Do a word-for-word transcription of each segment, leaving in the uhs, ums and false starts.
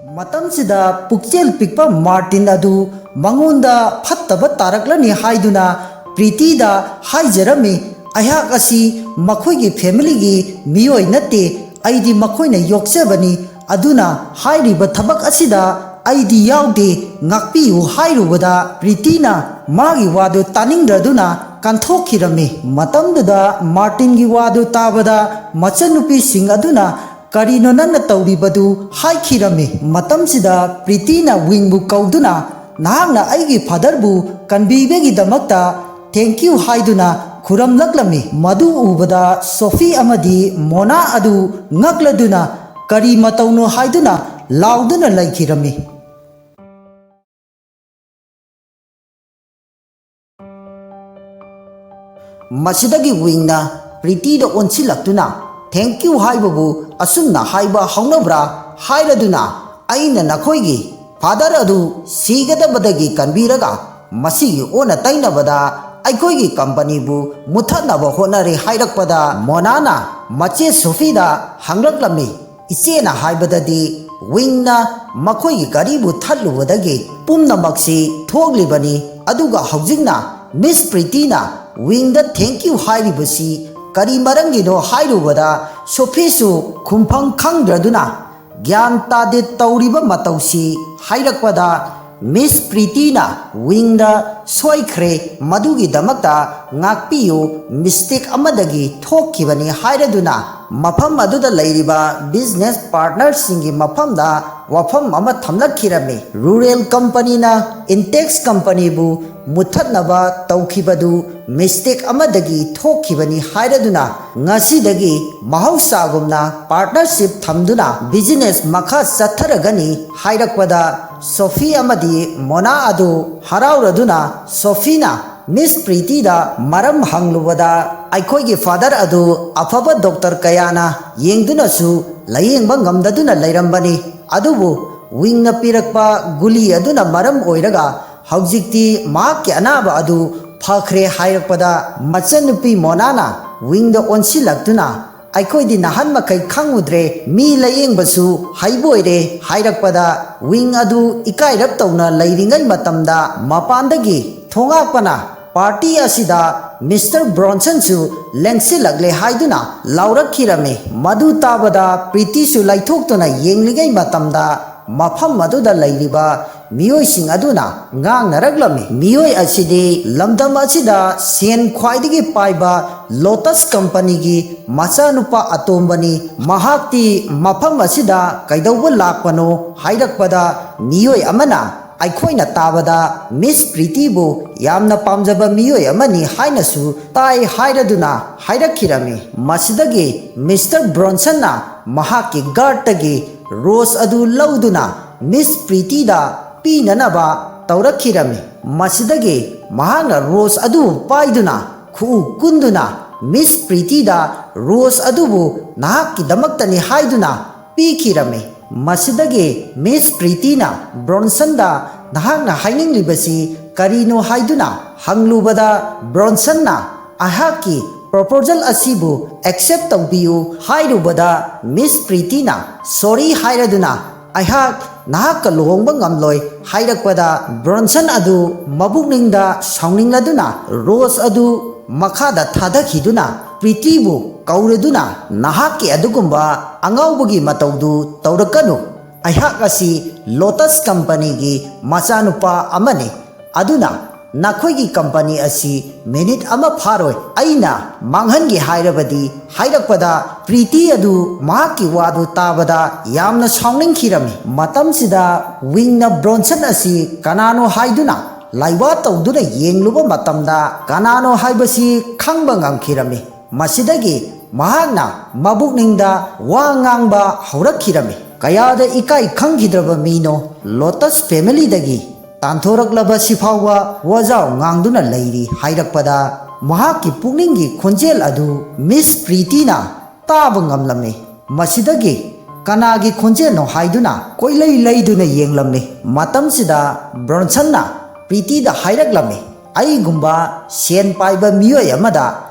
ꯃꯇꯝꯁꯤꯗ ꯄꯨꯛꯆꯦꯜ ꯄꯤꯛꯄ ꯃꯥꯔꯇꯤꯟ ꯑꯗꯨ ꯃꯉꯣꯟꯗ ꯐꯠꯇꯕ ꯇꯥꯔꯛꯂꯅꯤ ꯍꯥꯏꯗꯨꯅ ꯄ꯭ꯔꯤꯇꯤꯗ ꯍꯥꯏꯖꯔꯝꯃꯤ, "ꯑꯩꯍꯥꯛ ꯑꯁꯤ ꯃꯈꯣꯏꯒꯤ ꯐꯦꯃꯤꯂꯤꯒꯤ ꯃꯤꯑꯣꯏ ꯅꯠꯇꯦ, ꯑꯩꯗꯤ ꯃꯈꯣꯏꯅ ꯌꯣꯛꯆꯕꯅꯤ, ꯑꯗꯨꯅ ꯍꯥꯏꯔꯤꯕ ꯊꯕꯛ ꯑꯁꯤꯗ ꯑꯩꯗꯤ ꯌꯥꯎꯗꯦ, ꯉꯥꯛꯄꯤꯌꯨ" ꯍꯥꯏꯔꯨꯕꯗ ꯄ꯭ꯔꯤꯇꯤꯅ ꯃꯥꯒꯤ ꯋꯥꯗꯨ ꯇꯥꯅꯤꯡꯗ꯭ꯔꯗꯨꯅ ꯀꯟꯊꯣꯛꯈꯤꯔꯝꯃꯤ꯫ ꯃꯇꯝꯗꯨꯗ ꯃꯥꯔꯇꯤꯟꯒꯤ ꯋꯥꯗꯨ ꯇꯥꯕꯗ ꯃꯆꯟꯅꯨꯄꯤꯁꯤꯡ ꯑꯗꯨꯅ "ꯀꯔꯤꯅꯣ ꯅꯪꯅ ꯇꯧꯔꯤꯕꯗꯨ?" ꯍꯥꯏꯈꯤꯔꯝꯃꯤ꯫ ꯃꯇꯝꯁꯤꯗ ꯄ꯭ꯔꯤꯇꯤꯅ ꯋꯤꯡꯕꯨ ꯀꯧꯗꯨꯅ, "ꯅꯍꯥꯛꯅ ꯑꯩꯒꯤ ꯐꯥꯗꯔꯕꯨ ꯀꯟꯕꯤꯕꯒꯤꯗꯃꯛꯇ thank you" ꯍꯥꯏꯗꯨꯅ ꯈꯨꯔꯝꯂꯛꯂꯝꯃꯤ꯫ ꯃꯗꯨ ꯎꯕꯗ ꯁꯣꯐꯤ ꯑꯃꯗꯤ ꯃꯣꯅꯥ ꯑꯗꯨ ꯉꯛꯂꯗꯨꯅ "ꯀꯔꯤ ꯃꯇꯧꯅꯣ?" ꯍꯥꯏꯗꯨꯅ ꯂꯥꯎꯗꯨꯅ ꯂꯩꯈꯤꯔꯝꯃꯤ꯫ ꯃꯁꯤꯗꯒꯤ ꯋꯤꯡꯅ ꯄ꯭ꯔꯤꯇꯤꯗ ꯑꯣꯟꯁꯤꯜꯂꯛꯇꯨꯅ, "Thank you ꯍꯥꯏꯕꯕꯨ ꯑꯁꯨꯝꯅ ꯍꯥꯏꯕ ꯍꯧꯅꯕ꯭ꯔꯥ?" ꯍꯥꯏꯔꯗꯨꯅ, "ꯑꯩꯅ ꯅꯈꯣꯏꯒꯤ ꯐꯥꯗꯔ ꯑꯗꯨ ꯁꯤꯒꯗꯕꯗꯒꯤ ꯀꯟꯕꯤꯔꯒ ꯃꯁꯤꯒꯤ ꯑꯣꯟꯅ ꯇꯩꯅꯕꯗ ꯑꯩꯈꯣꯏꯒꯤ ꯀꯝꯄꯅꯤꯕꯨ ꯃꯨꯠꯊꯠꯅꯕ ꯍꯣꯠꯅꯔꯦ" ꯍꯥꯏꯔꯛꯄꯗ, ꯃꯣꯅꯥꯅ ꯃꯆꯦ ꯁꯣꯐꯤꯗ ꯍꯪꯂꯛꯂꯝꯃꯤ꯫ ꯏꯆꯦꯅ ꯍꯥꯏꯕꯗꯗꯤ, ꯋꯤꯡꯅ ꯃꯈꯣꯏꯒꯤ ꯒꯥꯔꯤꯕꯨ ꯊꯠꯂꯨꯕꯗꯒꯤ ꯄꯨꯝꯅꯃꯛꯁꯤ ꯊꯣꯛꯂꯤꯕꯅꯤ, ꯑꯗꯨꯒ ꯍꯧꯖꯤꯛꯅ ꯃꯤꯁ ꯄ꯭ꯔꯤꯇꯤꯅ ꯋꯤꯡꯗ "Thank you" ꯍꯥꯏꯔꯤꯕꯁꯤ ꯀꯔꯤ ꯃꯔꯝꯒꯤꯅꯣ ꯍꯥꯏꯔꯨꯕꯗ, ꯁꯣꯐꯤꯁꯨ ꯈꯨꯝꯐꯝ ꯈꯪꯗ꯭ꯔꯗꯨꯅ, ꯒ꯭ꯌꯥꯟ ꯇꯥꯗꯦ ꯇꯧꯔꯤꯕ ꯃꯇꯧꯁꯤ ꯍꯥꯏꯔꯛꯄꯗ, ꯃꯤꯁ ꯄ꯭ꯔꯤꯇꯤꯅ ꯋꯤꯡꯗ "ꯁꯣꯏꯈ꯭ꯔꯦ, ꯃꯗꯨꯒꯤꯗꯃꯛꯇ ꯉꯥꯛꯄꯤꯌꯨ, ꯃꯤꯁꯇꯦꯛ ꯑꯃꯗꯒꯤ ꯊꯣꯛꯈꯤꯕꯅꯤ" ꯍꯥꯏꯔꯗꯨꯅ, ꯃꯐꯝ ꯑꯗꯨꯗ ꯂꯩꯔꯤꯕ ꯕꯤꯖꯤꯅꯦꯁ ꯄꯥꯔꯠꯅꯔꯁꯤꯡꯒꯤ ꯃꯐꯝꯗ ꯋꯥꯐꯝ ꯑꯃ ꯊꯝꯂꯛꯈꯤꯔꯝꯃꯤ꯫ ꯔꯨꯔꯦꯜ ꯀꯝꯄꯅꯤꯅ ꯏꯟꯇꯦꯛꯁ ꯀꯝꯄꯅꯤꯕꯨ ꯃꯨꯠꯊꯠꯅꯕ ꯇꯧꯈꯤꯕꯗꯨ ꯃꯤꯁꯇꯦꯛ ꯑꯃꯗꯒꯤ ꯊꯣꯛꯈꯤꯕꯅꯤ ꯍꯥꯏꯔꯗꯨꯅ, ꯉꯁꯤꯗꯒꯤ ꯃꯍꯧꯁꯥꯒꯨꯝꯅ ꯄꯥꯔꯠꯅꯔꯁꯤꯞ ꯊꯝꯗꯨꯅ ꯕꯤꯖꯤꯅꯦꯁ ꯃꯈꯥ ꯆꯠꯊꯔꯒꯅꯤ ꯍꯥꯏꯔꯛꯄꯗ, ꯁꯣꯐꯤ ꯑꯃꯗꯤ ꯃꯣꯅꯥ ꯑꯗꯨ ꯍꯔꯥꯎꯔꯗꯨꯅ, ꯁꯣꯐꯤꯅ ꯃꯤꯁ ꯄ꯭ꯔꯤꯇꯤꯗ ꯃꯔꯝ ꯍꯪꯂꯨꯕꯗ, "ꯑꯩꯈꯣꯏꯒꯤ ꯐꯥꯗꯔ ꯑꯗꯨ ꯑꯐꯕ ꯗꯣꯛꯇꯔ ꯀꯌꯥꯅ ꯌꯦꯡꯗꯨꯅꯁꯨ ꯂꯥꯌꯦꯡꯕ ꯉꯝꯗꯗꯨꯅ ꯂꯩꯔꯝꯕꯅꯤ, ꯑꯗꯨꯕꯨ ꯋꯤꯡꯅ ꯄꯤꯔꯛꯄ ꯒꯨꯂꯤ ꯑꯗꯨꯅ ꯃꯔꯝ ꯑꯣꯏꯔꯒ ꯍꯧꯖꯤꯛꯇꯤ ꯃꯍꯥꯛꯀꯤ ꯑꯅꯥꯕ ꯑꯗꯨ ꯐꯈ꯭ꯔꯦ" ꯍꯥꯏꯔꯛꯄꯗ, ꯃꯆꯟꯅꯨꯄꯤ ꯃꯣꯅꯥꯅ ꯋꯤꯡꯗ ꯑꯣꯟꯁꯤꯜꯂꯛꯇꯨꯅ, "ꯑꯩꯈꯣꯏꯗꯤ ꯅꯍꯥꯟ ꯃꯈꯩ ꯈꯪꯉꯨꯗ꯭ꯔꯦ, ꯃꯤ ꯂꯥꯌꯦꯡꯕꯁꯨ ꯍꯩꯕ ꯑꯣꯏꯔꯦ" ꯍꯥꯏꯔꯛꯄꯗ, ꯋꯤꯡ ꯑꯗꯨ ꯏꯀꯥꯏꯔꯞ ꯇꯧꯅ ꯂꯩꯔꯤꯉꯩ ꯃꯇꯝꯗ ꯃꯄꯥꯟꯗꯒꯤ ꯊꯣꯉꯥꯛꯄꯅ, "ꯄꯥꯔꯇꯤ ꯑꯁꯤꯗ ꯃꯤꯁꯇꯔ ꯕ꯭ꯔꯣꯟꯁꯟꯁꯨ ꯂꯦꯡꯁꯤꯜꯂꯛꯂꯦ" ꯍꯥꯏꯗꯨꯅ ꯂꯥꯎꯔꯛꯈꯤꯔꯝꯃꯤ꯫ ꯃꯗꯨ ꯇꯥꯕꯗ ꯄ꯭ꯔꯤꯇꯤꯁꯨ ꯂꯩꯊꯣꯛꯇꯨꯅ ꯌꯦꯡꯂꯤꯉꯩ ꯃꯇꯝꯗ, ꯃꯐꯝ ꯑꯗꯨꯗ ꯂꯩꯔꯤꯕ ꯃꯤꯑꯣꯏꯁꯤꯡ ꯑꯗꯨꯅ ꯉꯥꯡꯅꯔꯛꯂꯝꯃꯤ, "ꯃꯤꯑꯣꯏ ꯑꯁꯤꯗꯤ ꯂꯝꯗꯝ ꯑꯁꯤꯗ ꯁꯦꯟ ꯈ꯭ꯋꯥꯏꯗꯒꯤ ꯄꯥꯏꯕ ꯂꯣꯇꯁ ꯀꯝꯄꯅꯤꯒꯤ ꯃꯆꯥꯅꯨꯄꯥ ꯑꯇꯣꯝꯕꯅꯤ꯫ ꯃꯍꯥꯛꯇꯤ ꯃꯐꯝ ꯑꯁꯤꯗ ꯀꯩꯗꯧꯕ ꯂꯥꯛꯄꯅꯣ?" ꯍꯥꯏꯔꯛꯄꯗ, ꯃꯤꯑꯣꯏ ꯑꯃꯅ, "ꯑꯩꯈꯣꯏꯅ ꯇꯥꯕꯗ ꯃꯤꯁ ꯄ꯭ꯔꯤꯇꯤꯕꯨ ꯌꯥꯝꯅ ꯄꯥꯝꯖꯕ ꯃꯤꯑꯣꯏ ꯑꯃꯅꯤ ꯍꯥꯏꯅꯁꯨ ꯇꯥꯏ" ꯍꯥꯏꯔꯗꯨꯅ ꯍꯥꯏꯔꯛꯈꯤꯔꯝꯃꯤ꯫ ꯃꯁꯤꯗꯒꯤ ꯃꯤꯁꯇꯔ ꯕ꯭ꯔꯣꯟꯁꯟꯅ ꯃꯍꯥꯛꯀꯤ ꯒꯥꯔꯗꯇꯒꯤ ꯔꯣꯁ ꯑꯗꯨ ꯂꯧꯗꯨꯅ ꯃꯤꯁ ꯄ꯭ꯔꯤꯇꯤꯗ ꯄꯤꯅꯅꯕ ꯇꯧꯔꯛꯈꯤꯔꯝꯃꯤ꯫ ꯃꯁꯤꯗꯒꯤ ꯃꯍꯥꯛꯅ ꯔꯣꯁ ꯑꯗꯨ ꯄꯥꯏꯗꯨꯅ ꯈꯨꯎ ꯀꯨꯟꯗꯨꯅ ꯃꯤꯁ ꯄ꯭ꯔꯤꯇꯤꯗ ꯔꯣꯁ ꯑꯗꯨꯕꯨ ꯅꯍꯥꯛꯀꯤꯗꯃꯛꯇꯅꯤ ꯍꯥꯏꯗꯨꯅ ꯄꯤꯈꯤꯔꯝꯃꯤ꯫ ꯃꯁꯤꯗꯒꯤ ꯃꯤꯁ ꯄ꯭ꯔꯤꯇꯤꯅ ꯕ꯭ꯔꯣꯟꯁꯟꯗ ꯅꯍꯥꯛꯅ ꯍꯥꯏꯅꯤꯡꯂꯤꯕꯁꯤ ꯀꯔꯤꯅꯣ ꯍꯥꯏꯗꯨꯅ ꯍꯪꯂꯨꯕꯗ, ꯕ꯭ꯔꯣꯟꯁꯟꯅ "ꯑꯩꯍꯥꯛꯀꯤ ꯄ꯭ꯔꯣꯄꯣꯖꯦꯜ ꯑꯁꯤꯕꯨ ꯑꯦꯛꯁꯦꯞ ꯇꯧꯕꯤꯌꯨ" ꯍꯥꯏꯔꯨꯕꯗ, ꯃꯤꯁ ꯄ꯭ꯔꯤꯇꯤꯅ "ꯁꯣꯔꯤ" ꯍꯥꯏꯔꯗꯨꯅ, "ꯑꯩꯍꯥꯛ ꯅꯍꯥꯛꯀ ꯂꯨꯍꯣꯡꯕ ꯉꯝꯂꯣꯏ" ꯍꯥꯏꯔꯛꯄꯗ, ꯕ꯭ꯔꯣꯟꯁꯟ ꯑꯗꯨ ꯃꯕꯨꯛꯅꯤꯡꯗ ꯁꯥꯎꯅꯤꯡꯂꯗꯨꯅ ꯔꯣꯁ ꯑꯗꯨ ꯃꯈꯥꯗ ꯊꯥꯗꯈꯤꯗꯨꯅ ꯄ꯭ꯔꯤꯇꯤꯕꯨ ꯀꯧꯔꯗꯨꯅ, "ꯅꯍꯥꯛꯀꯤ ꯑꯗꯨꯒꯨꯝꯕ ꯑꯉꯥꯎꯕꯒꯤ ꯃꯇꯧꯗꯨ ꯇꯧꯔꯛꯀꯅꯨ꯫ ꯑꯩꯍꯥꯛ ꯑꯁꯤ ꯂꯣꯇꯁ ꯀꯝꯄꯅꯤꯒꯤ ꯃꯆꯥꯅꯨꯄꯥ ꯑꯃꯅꯤ꯫ ꯑꯗꯨꯅ ꯅꯈꯣꯏꯒꯤ ꯀꯝꯄꯅꯤ ꯑꯁꯤ ꯃꯤꯅꯤꯠ ꯑꯃ ꯐꯥꯔꯣꯏ ꯑꯩꯅ ꯃꯥꯡꯍꯟꯒꯦ ꯍꯥꯏꯔꯕꯗꯤ" ꯍꯥꯏꯔꯛꯄꯗ, ꯄ꯭ꯔꯤꯇꯤ ꯑꯗꯨ ꯃꯍꯥꯛꯀꯤ ꯋꯥꯗꯨ ꯇꯥꯕꯗ ꯌꯥꯝꯅ ꯁꯥꯎꯅꯤꯡꯈꯤꯔꯝꯃꯤ꯫ ꯃꯇꯝꯁꯤꯗ ꯋꯤꯡꯅ ꯕ꯭ꯔꯣꯟꯁꯟ ꯑꯁꯤ ꯀꯅꯥꯅꯣ ꯍꯥꯏꯗꯨꯅ ꯂꯥꯏꯋꯥ ꯇꯧꯗꯨꯅ ꯌꯦꯡꯂꯨꯕ ꯃꯇꯝꯗ, ꯀꯅꯥꯅꯣ ꯍꯥꯏꯕꯁꯤ ꯈꯪꯕ ꯉꯝꯈꯤꯔꯝꯃꯤ꯫ ꯃꯁꯤꯗꯒꯤ ꯃꯍꯥꯛꯅ ꯃꯕꯨꯛꯅꯤꯡꯗ ꯋꯥ ꯉꯥꯡꯕ ꯍꯧꯔꯛꯈꯤꯔꯝꯃꯤ꯫ "ꯀꯌꯥꯗ ꯏꯀꯥꯏ ꯈꯪꯈꯤꯗ꯭ꯔꯕ ꯃꯤꯅꯣ, ꯂꯣꯇꯁ ꯐꯦꯃꯤꯂꯤꯗꯒꯤ ꯇꯥꯟꯊꯣꯔꯛꯂꯕ ꯁꯤꯐꯥꯎꯕ ꯋꯥꯖꯥꯎ ꯉꯥꯡꯗꯨꯅ ꯂꯩꯔꯤ" ꯍꯥꯏꯔꯛꯄꯗ, ꯃꯍꯥꯛꯀꯤ ꯄꯨꯛꯅꯤꯡꯒꯤ ꯈꯣꯟꯖꯦꯜ ꯑꯗꯨ ꯃꯤꯁ ꯄ꯭ꯔꯤꯇꯤꯅ ꯇꯥꯕ ꯉꯝꯂꯝꯃꯤ꯫ ꯃꯁꯤꯗꯒꯤ ꯀꯅꯥꯒꯤ ꯈꯣꯟꯖꯦꯜꯅꯣ ꯍꯥꯏꯗꯨꯅ ꯀꯣꯏꯂꯩ ꯂꯩꯗꯨꯅ ꯌꯦꯡꯂꯝꯃꯤ꯫ ꯃꯇꯝꯁꯤꯗ ꯕ꯭ꯔꯣꯟꯁꯟꯅ ꯄ꯭ꯔꯤꯇꯤꯗ ꯍꯥꯏꯔꯛꯂꯝꯃꯤ, "ꯑꯩꯒꯨꯝꯕ ꯁꯦꯟ ꯄꯥꯏꯕ ꯃꯤꯑꯣꯏ ꯑꯃꯗ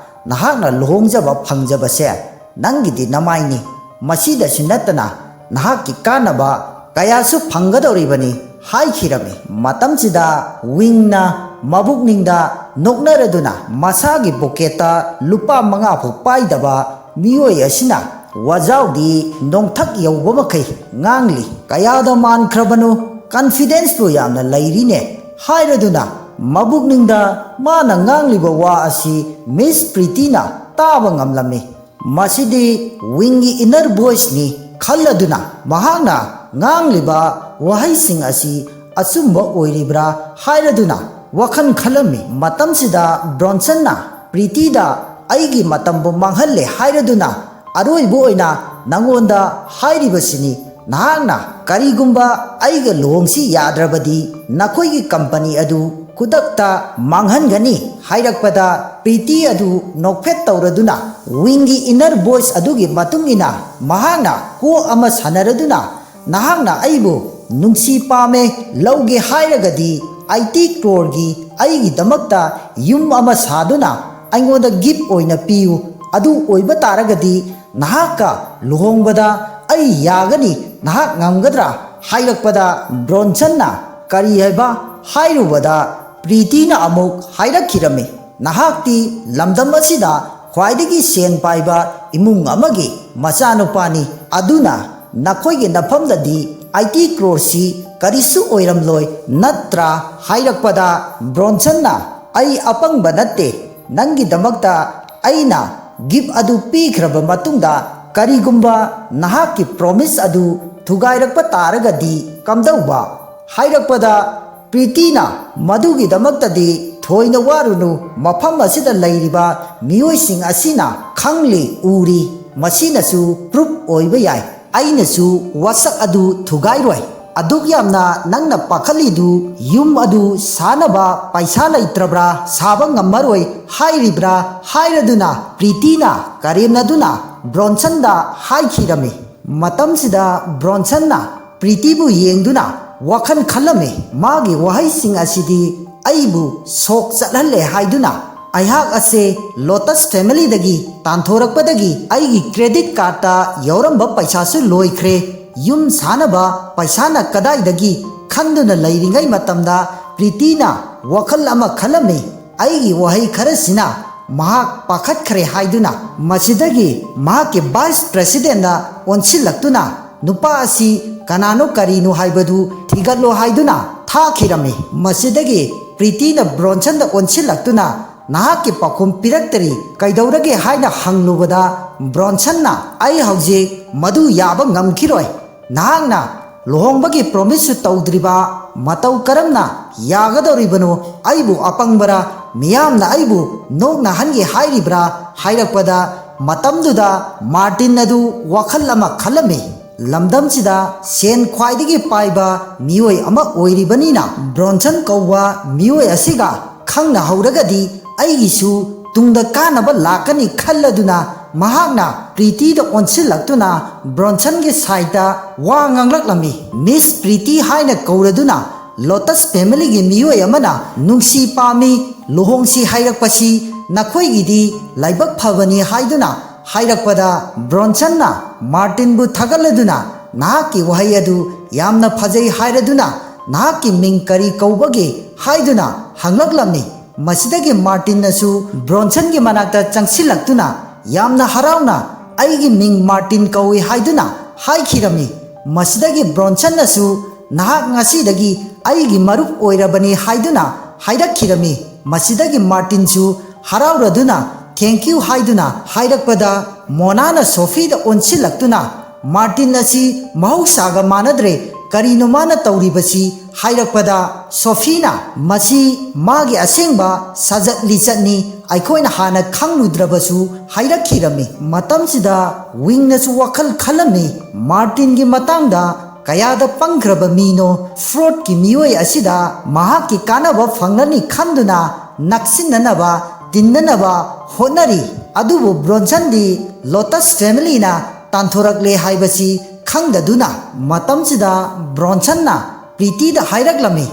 ꯅꯍꯥꯛꯅ ꯂꯨꯍꯣꯡꯖꯕ ꯐꯪꯖꯕꯁꯦ ꯅꯪꯒꯤꯗꯤ ꯅꯃꯥꯏꯅꯤ, ꯃꯁꯤꯗꯁꯨ ꯅꯠꯇꯅ ꯅꯍꯥꯛꯀꯤ ꯀꯥꯟꯅꯕ ꯀꯌꯥꯁꯨ ꯐꯪꯒꯗꯧꯔꯤꯕꯅꯤ" ꯍꯥꯏꯈꯤꯔꯝꯃꯤ꯫ ꯃꯇꯝꯁꯤꯗ ꯋꯤꯡꯅ ꯃꯕꯨꯛꯅꯤꯡꯗ ꯅꯣꯛꯅꯔꯗꯨꯅ ꯃꯁꯥꯒꯤ ꯄꯣꯀꯦꯠꯇ ꯂꯨꯄꯥ ꯃꯉꯥ ꯐꯥꯎ ꯄꯥꯏꯗꯕ ꯃꯤꯑꯣꯏ ꯑꯁꯤꯅ ꯋꯥꯖꯥꯎꯗꯤ ꯅꯣꯡꯊꯛ ꯌꯧꯕ ꯃꯈꯩ ꯉꯥꯡꯂꯤ꯫ "ꯀꯌꯥꯗ ꯃꯥꯟꯈ꯭ꯔꯕꯅꯣ, ꯀꯟꯐꯤꯗꯦꯟꯁꯄꯨ ꯌꯥꯝꯅ ꯂꯩꯔꯤꯅꯦ" ꯍꯥꯏꯔꯗꯨꯅ ꯃꯕꯨꯛꯅꯤꯡꯗ ꯃꯥꯅ ꯉꯥꯡꯂꯤꯕ ꯋꯥ ꯑꯁꯤ ꯃꯤꯁ ꯄ꯭ꯔꯤꯇꯤꯅ ꯇꯥꯕ ꯉꯝꯂꯝꯃꯤ꯫ "ꯃꯁꯤꯗꯤ ꯋꯤꯡꯒꯤ ꯏꯟꯅꯔ ꯚꯣꯏꯁꯅꯤ" ꯈꯜꯂꯗꯨꯅ ꯃꯍꯥꯛꯅ ꯉꯥꯡꯂꯤꯕ ꯋꯥꯍꯩꯁꯤꯡ ꯑꯁꯤ ꯑꯆꯨꯝꯕ ꯑꯣꯏꯔꯤꯕ꯭ꯔꯥ ꯍꯥꯏꯔꯗꯨꯅ ꯋꯥꯈꯜ ꯈꯜꯂꯝꯃꯤ꯫ ꯃꯇꯝꯁꯤꯗ ꯕ꯭ꯔꯣꯟꯁꯟꯅ ꯄ꯭ꯔꯤꯇꯤꯗ "ꯑꯩꯒꯤ ꯃꯇꯝꯕꯨ ꯃꯥꯡꯍꯜꯂꯦ ꯍꯥꯏꯔꯗꯨꯅ ꯑꯔꯣꯏꯕ ꯑꯣꯏꯅ ꯅꯉꯣꯟꯗ ꯍꯥꯏꯔꯤꯕꯁꯤꯅꯤ, ꯅꯍꯥꯛꯅ ꯀꯔꯤꯒꯨꯝꯕ ꯑꯩꯒ ꯂꯨꯍꯣꯡꯁꯤ ꯌꯥꯗ꯭ꯔꯕꯗꯤ ꯅꯈꯣꯏꯒꯤ ꯀꯝꯄꯅꯤ ꯑꯗꯨ ꯈꯨꯗꯛꯇ ꯃꯥꯡꯍꯟꯒꯅꯤ" ꯍꯥꯏꯔꯛꯄꯗ ꯄ꯭ꯔꯤꯇꯤ ꯑꯗꯨ ꯅꯣꯛꯐꯦꯠ ꯇꯧꯔꯗꯨꯅ ꯋꯤꯡꯒꯤ ꯏꯟꯅꯔ ꯚꯣꯏꯁ ꯑꯗꯨꯒꯤ ꯃꯇꯨꯡ ꯏꯟꯅ ꯃꯍꯥꯛꯅ ꯀꯣꯛ ꯑꯃ ꯁꯥꯟꯅꯔꯗꯨꯅ "ꯅꯍꯥꯛꯅ ꯑꯩꯕꯨ ꯅꯨꯡꯁꯤ ꯄꯥꯝꯃꯦ ꯂꯧꯒꯦ ꯍꯥꯏꯔꯒꯗꯤ ꯑꯩꯠꯇꯤ ꯀ꯭ꯔꯣꯔꯒꯤ ꯑꯩꯒꯤꯗꯃꯛꯇ ꯌꯨꯝ ꯑꯃ ꯁꯥꯗꯨꯅ ꯑꯩꯉꯣꯟꯗ ꯒꯤꯐ ꯑꯣꯏꯅ ꯄꯤꯌꯨ꯫ ꯑꯗꯨ ꯑꯣꯏꯕ ꯇꯥꯔꯒꯗꯤ ꯅꯍꯥꯛꯀ ꯂꯨꯍꯣꯡꯕꯗ ꯑꯩ ꯌꯥꯒꯅꯤ, ꯅꯍꯥꯛ ꯉꯝꯒꯗ꯭ꯔꯥ?" ꯍꯥꯏꯔꯛꯄꯗ ꯕ꯭ꯔꯣꯟꯁꯟꯅ "ꯀꯔꯤ ꯍꯥꯏꯕ?" ꯍꯥꯏꯔꯨꯕꯗ ꯄ꯭ꯔꯤꯇꯤꯅ ꯑꯃꯨꯛ ꯍꯥꯏꯔꯛꯈꯤꯔꯝꯃꯤ, "ꯅꯍꯥꯛꯇꯤ ꯂꯝꯗꯝ ꯑꯁꯤꯗ ꯈ꯭ꯋꯥꯏꯗꯒꯤ ꯁꯦꯟ ꯄꯥꯏꯕ ꯏꯃꯨꯡ ꯑꯃꯒꯤ ꯃꯆꯥꯅꯨꯄꯥꯅꯤ, ꯑꯗꯨꯅ ꯅꯈꯣꯏꯒꯤ ꯅꯐꯝꯗꯗꯤ ꯑꯩꯠꯇꯤ ꯀ꯭ꯔꯣꯔꯁꯤ ꯀꯔꯤꯁꯨ ꯑꯣꯏꯔꯝꯂꯣꯏ ꯅꯠꯇ꯭ꯔꯥ?" ꯍꯥꯏꯔꯛꯄꯗ ꯕ꯭ꯔꯣꯟꯁꯟꯅ "ꯑꯩ ꯑꯄꯪꯕ ꯅꯠꯇꯦ, ꯅꯪꯒꯤꯗꯃꯛꯇ ꯑꯩꯅ ꯒꯤꯐ ꯑꯗꯨ ꯄꯤꯈ꯭ꯔꯕ ꯃꯇꯨꯡꯗ ꯀꯔꯤꯒꯨꯝꯕ ꯅꯍꯥꯛꯀꯤ ꯄ꯭ꯔꯣꯃꯤꯁ ꯑꯗꯨ ꯊꯨꯒꯥꯏꯔꯛꯄ ꯇꯥꯔꯒꯗꯤ ꯀꯝꯗꯧꯕ?" ꯍꯥꯏꯔꯛꯄꯗ ꯄ꯭ꯔꯤꯇꯤꯅ "ꯃꯗꯨꯒꯤꯗꯃꯛꯇꯗꯤ ꯊꯣꯏꯅ ꯋꯥꯔꯨꯅꯨ, ꯃꯐꯝ ꯑꯁꯤꯗ ꯂꯩꯔꯤꯕ ꯃꯤꯑꯣꯏꯁꯤꯡ ꯑꯁꯤꯅ ꯈꯪꯂꯤ ꯎꯔꯤ, ꯃꯁꯤꯅꯁꯨ ꯄ꯭ꯔꯨꯐ ꯑꯣꯏꯕ ꯌꯥꯏ, ꯑꯩꯅꯁꯨ ꯋꯥꯁꯛ ꯑꯗꯨ ꯊꯨꯒꯥꯏꯔꯣꯏ꯫ ꯑꯗꯨꯛ ꯌꯥꯝꯅ ꯅꯪꯅ ꯄꯥꯈꯠꯂꯤꯗꯨ ꯌꯨꯝ ꯑꯗꯨ ꯁꯥꯅꯕ ꯄꯩꯁꯥ ꯂꯩꯇ꯭ꯔꯕ꯭ꯔꯥ, ꯁꯥꯕ ꯉꯝꯃꯔꯣꯏ ꯍꯥꯏꯔꯤꯕ꯭ꯔꯥ?" ꯍꯥꯏꯔꯗꯨꯅ ꯄ꯭ꯔꯤꯇꯤꯅ ꯀꯔꯦꯝꯅꯗꯨꯅ ꯕ꯭ꯔꯣꯟꯁꯟꯗ ꯍꯥꯏꯈꯤꯔꯝꯃꯤ꯫ ꯃꯇꯝꯁꯤꯗ ꯕ꯭ꯔꯣꯟꯁꯟꯅ ꯄ꯭ꯔꯤꯇꯤꯕꯨ ꯌꯦꯡꯗꯨꯅ ꯋꯥꯈꯜ ꯈꯜꯂꯝꯃꯤ꯫ ꯃꯥꯒꯤ ꯋꯥꯍꯩꯁꯤꯡ ꯑꯁꯤꯗꯤ ꯑꯩꯕꯨ ꯁꯣꯛ ꯆꯠꯍꯜꯂꯦ ꯍꯥꯏꯗꯨꯅ ꯑꯩꯍꯥꯛ ꯑꯁꯦ ꯂꯣꯇꯁ ꯐꯦꯃꯤꯂꯤꯗꯒꯤ ꯇꯥꯟꯊꯣꯔꯛꯄꯗꯒꯤ ꯑꯩꯒꯤ ꯀ꯭ꯔꯦꯗꯤꯠ ꯀꯥꯔꯗꯇ ꯌꯥꯎꯔꯝꯕ ꯄꯩꯁꯥꯁꯨ ꯂꯣꯏꯈ꯭ꯔꯦ꯫ ꯌꯨꯝ ꯁꯥꯅꯕ ꯄꯩꯁꯥꯅ ꯀꯗꯥꯏꯗꯒꯤ ꯈꯟꯗꯨꯅ ꯂꯩꯔꯤꯉꯩ ꯃꯇꯝꯗ ꯄ꯭ꯔꯤꯇꯤꯅ ꯋꯥꯈꯜ ꯑꯃ ꯈꯜꯂꯝꯃꯤ꯫ ꯑꯩꯒꯤ ꯋꯥꯍꯩ ꯈꯔꯁꯤꯅ ꯃꯍꯥꯛ ꯄꯥꯈꯠꯈ꯭ꯔꯦ ꯍꯥꯏꯗꯨꯅ꯫ ꯃꯁꯤꯗꯒꯤ ꯃꯍꯥꯛꯀꯤ ꯚꯥꯏꯁ ꯄ꯭ꯔꯦꯁꯤꯗꯦꯟꯗ ꯑꯣꯟꯁꯤꯜꯂꯛꯇꯨꯅ ꯅꯨꯄꯥ ꯑꯁꯤ ꯀꯅꯥꯅꯣ ꯀꯔꯤꯅꯣ ꯍꯥꯏꯕꯗꯨ ꯊꯤꯒꯠꯂꯣ ꯍꯥꯏꯗꯨꯅ ꯊꯥꯈꯤꯔꯝꯃꯤ꯫ ꯃꯁꯤꯗꯒꯤ ꯄ꯭ꯔꯤꯇꯤꯅ ꯕ꯭ꯔꯣꯟꯁꯟꯗ ꯑꯣꯟꯁꯤꯜꯂꯛꯇꯨꯅ ꯅꯍꯥꯛꯀꯤ ꯄꯥꯎꯈꯨꯝ ꯄꯤꯔꯛꯇ꯭ꯔꯤ, ꯀꯩꯗꯧꯔꯒꯦ ꯍꯥꯏꯅ ꯍꯪꯂꯨꯕꯗ ꯕ꯭ꯔꯣꯟꯁꯟꯅ ꯑꯩ ꯍꯧꯖꯤꯛ ꯃꯗꯨ ꯌꯥꯕ ꯉꯝꯈꯤꯔꯣꯏ꯫ ꯅꯍꯥꯛꯅ ꯂꯨꯍꯣꯡꯕꯒꯤ ꯄ꯭ꯔꯣꯃꯤꯁꯁꯨ ꯇꯧꯗ꯭ꯔꯤꯕ ꯃꯇꯧ ꯀꯔꯝꯅ ꯌꯥꯒꯗꯧꯔꯤꯕꯅꯣ? ꯑꯩꯕꯨ ꯑꯄꯪꯕꯔꯥ? ꯃꯤꯌꯥꯝꯅ ꯑꯩꯕꯨ ꯅꯣꯛꯅꯍꯟꯒꯦ ꯍꯥꯏꯔꯤꯕ꯭ꯔꯥ? ꯍꯥꯏꯔꯛꯄꯗ ꯃꯇꯝꯗꯨꯗ ꯃꯥꯔꯇꯤꯟ ꯑꯗꯨ ꯋꯥꯈꯜ ꯑꯃ ꯈꯜꯂꯝꯃꯤ꯫ ꯂꯝꯗꯝꯁꯤꯗ ꯁꯦꯟ ꯈ꯭ꯋꯥꯏꯗꯒꯤ ꯄꯥꯏꯕ ꯃꯤꯑꯣꯏ ꯑꯃ ꯑꯣꯏꯔꯤꯕꯅꯤꯅ ꯕ꯭ꯔꯣꯟꯁꯟ ꯀꯧꯕ ꯃꯤꯑꯣꯏ ꯑꯁꯤꯒ ꯈꯪꯅꯍꯧꯔꯒꯗꯤ ꯑꯩꯒꯤꯁꯨ ꯇꯨꯡꯗ ꯀꯥꯟꯅꯕ ꯂꯥꯛꯀꯅꯤ ꯈꯜꯂꯗꯨꯅ ꯃꯍꯥꯛꯅ ꯄ꯭ꯔꯤꯇꯤꯗ ꯑꯣꯟꯁꯤꯜꯂꯛꯇꯨꯅ ꯕ꯭ꯔꯣꯟꯁꯟꯒꯤ ꯁꯥꯏꯠꯇ ꯋꯥ ꯉꯥꯡꯂꯛꯂꯝꯃꯤ꯫ ꯃꯤꯁ ꯄ꯭ꯔꯤꯇꯤ ꯍꯥꯏꯅ ꯀꯧꯔꯗꯨꯅ ꯂꯣꯇꯁ ꯐꯦꯃꯤꯂꯤꯒꯤ ꯃꯤꯑꯣꯏ ꯑꯃꯅ ꯅꯨꯡꯁꯤ ꯄꯥꯝꯃꯤ, ꯂꯨꯍꯣꯡꯁꯤ ꯍꯥꯏꯔꯛꯄꯁꯤ ꯅꯈꯣꯏꯒꯤꯗꯤ ꯂꯥꯏꯕꯛ ꯐꯕꯅꯤ ꯍꯥꯏꯗꯨꯅ ꯍꯥꯏꯔꯛꯄꯗ ꯕ꯭ꯔꯣꯟꯁꯟꯅ ꯃꯥꯔꯇꯤꯟꯕꯨ ꯊꯥꯒꯠꯂꯗꯨꯅ ꯅꯍꯥꯛꯀꯤ ꯋꯥꯍꯩ ꯑꯗꯨ ꯌꯥꯝꯅ ꯐꯖꯩ ꯍꯥꯏꯔꯗꯨꯅ ꯅꯍꯥꯛꯀꯤ ꯃꯤꯡ ꯀꯔꯤ ꯀꯧꯕꯒꯦ ꯍꯥꯏꯗꯨꯅ ꯍꯪꯂꯛꯂꯝꯃꯤ꯫ ꯃꯁꯤꯗꯒꯤ ꯃꯥꯔꯇꯤꯟꯅꯁꯨ ꯕ꯭ꯔꯣꯟꯁꯟꯒꯤ ꯃꯅꯥꯛꯇ ꯆꯪꯁꯤꯜꯂꯛꯇꯨꯅ ꯌꯥꯝꯅ ꯍꯔꯥꯎꯅ ꯑꯩꯒꯤ ꯃꯤꯡ ꯃꯥꯔꯇꯤꯟ ꯀꯧꯏ ꯍꯥꯏꯗꯨꯅ ꯍꯥꯏꯈꯤꯔꯝꯃꯤ꯫ ꯃꯁꯤꯗꯒꯤ ꯕ꯭ꯔꯣꯟꯁꯟꯅꯁꯨ ꯅꯍꯥꯛ ꯉꯁꯤꯗꯒꯤ ꯑꯩꯒꯤ ꯃꯔꯨꯞ ꯑꯣꯏꯔꯕꯅꯤ ꯍꯥꯏꯗꯨꯅ ꯍꯥꯏꯔꯛꯈꯤꯔꯝꯃꯤ꯫ ꯃꯁꯤꯗꯒꯤ ꯃꯥꯔꯇꯤꯟꯁꯨ ꯍꯔꯥꯎꯔꯗꯨꯅ ꯊꯦꯡꯀ꯭ꯌꯨ ꯍꯥꯏꯗꯨꯅ ꯍꯥꯏꯔꯛꯄꯗ ꯃꯣꯅꯥꯅ ꯁꯣꯐꯤꯗ ꯑꯣꯟꯁꯤꯜꯂꯛꯇꯨꯅ ꯃꯥꯔꯇꯤꯟ ꯑꯁꯤ ꯃꯍꯧꯁꯥꯒ ꯃꯥꯟꯅꯗ꯭ꯔꯦ, ꯀꯔꯤꯅꯣ ꯃꯥꯅ ꯇꯧꯔꯤꯕꯁꯤ ꯍꯥꯏꯔꯛꯄꯗ ꯁꯣꯐꯤꯅ ꯃꯁꯤ ꯃꯥꯒꯤ ꯑꯁꯦꯡꯕ ꯁꯥꯖꯠ ꯂꯤꯆꯠꯅꯤ, ꯑꯩꯈꯣꯏꯅ ꯍꯥꯟꯅ ꯈꯪꯂꯨꯗ꯭ꯔꯕꯁꯨ ꯍꯥꯏꯔꯛꯈꯤꯔꯝꯃꯤ꯫ ꯃꯇꯝꯁꯤꯗ ꯋꯤꯡꯅꯁꯨ ꯋꯥꯈꯜ ꯈꯜꯂꯝꯃꯤ, ꯃꯥꯔꯇꯤꯟꯒꯤ ꯃꯇꯥꯡꯗ ꯀꯌꯥꯗ ꯄꯪꯈ꯭ꯔꯕ ꯃꯤꯅꯣ, ꯐ꯭ꯔꯣꯗꯀꯤ ꯃꯤꯑꯣꯏ ꯑꯁꯤꯗ ꯃꯍꯥꯛꯀꯤ ꯀꯥꯟꯅꯕ ꯐꯪꯂꯅꯤ ꯈꯟꯗꯨꯅ ꯅꯛꯁꯤꯟꯅꯅꯕ ꯇꯤꯟꯅꯅꯕ ꯍꯣꯠꯅꯔꯤ꯫ ꯑꯗꯨꯕꯨ ꯕ꯭ꯔꯣꯟꯁꯟꯗꯤ ꯂꯣꯇꯁ ꯐꯦꯃꯤꯂꯤꯅ ꯇꯥꯟꯊꯣꯔꯛꯂꯦ ꯍꯥꯏꯕꯁꯤ ꯈꯪꯗꯗꯨꯅ ꯃꯇꯝꯁꯤꯗ ꯕ꯭ꯔꯣꯟꯁꯟꯅ ꯄ꯭ꯔꯤꯇꯤꯗ ꯍꯥꯏꯔꯛꯂꯝꯃꯤ,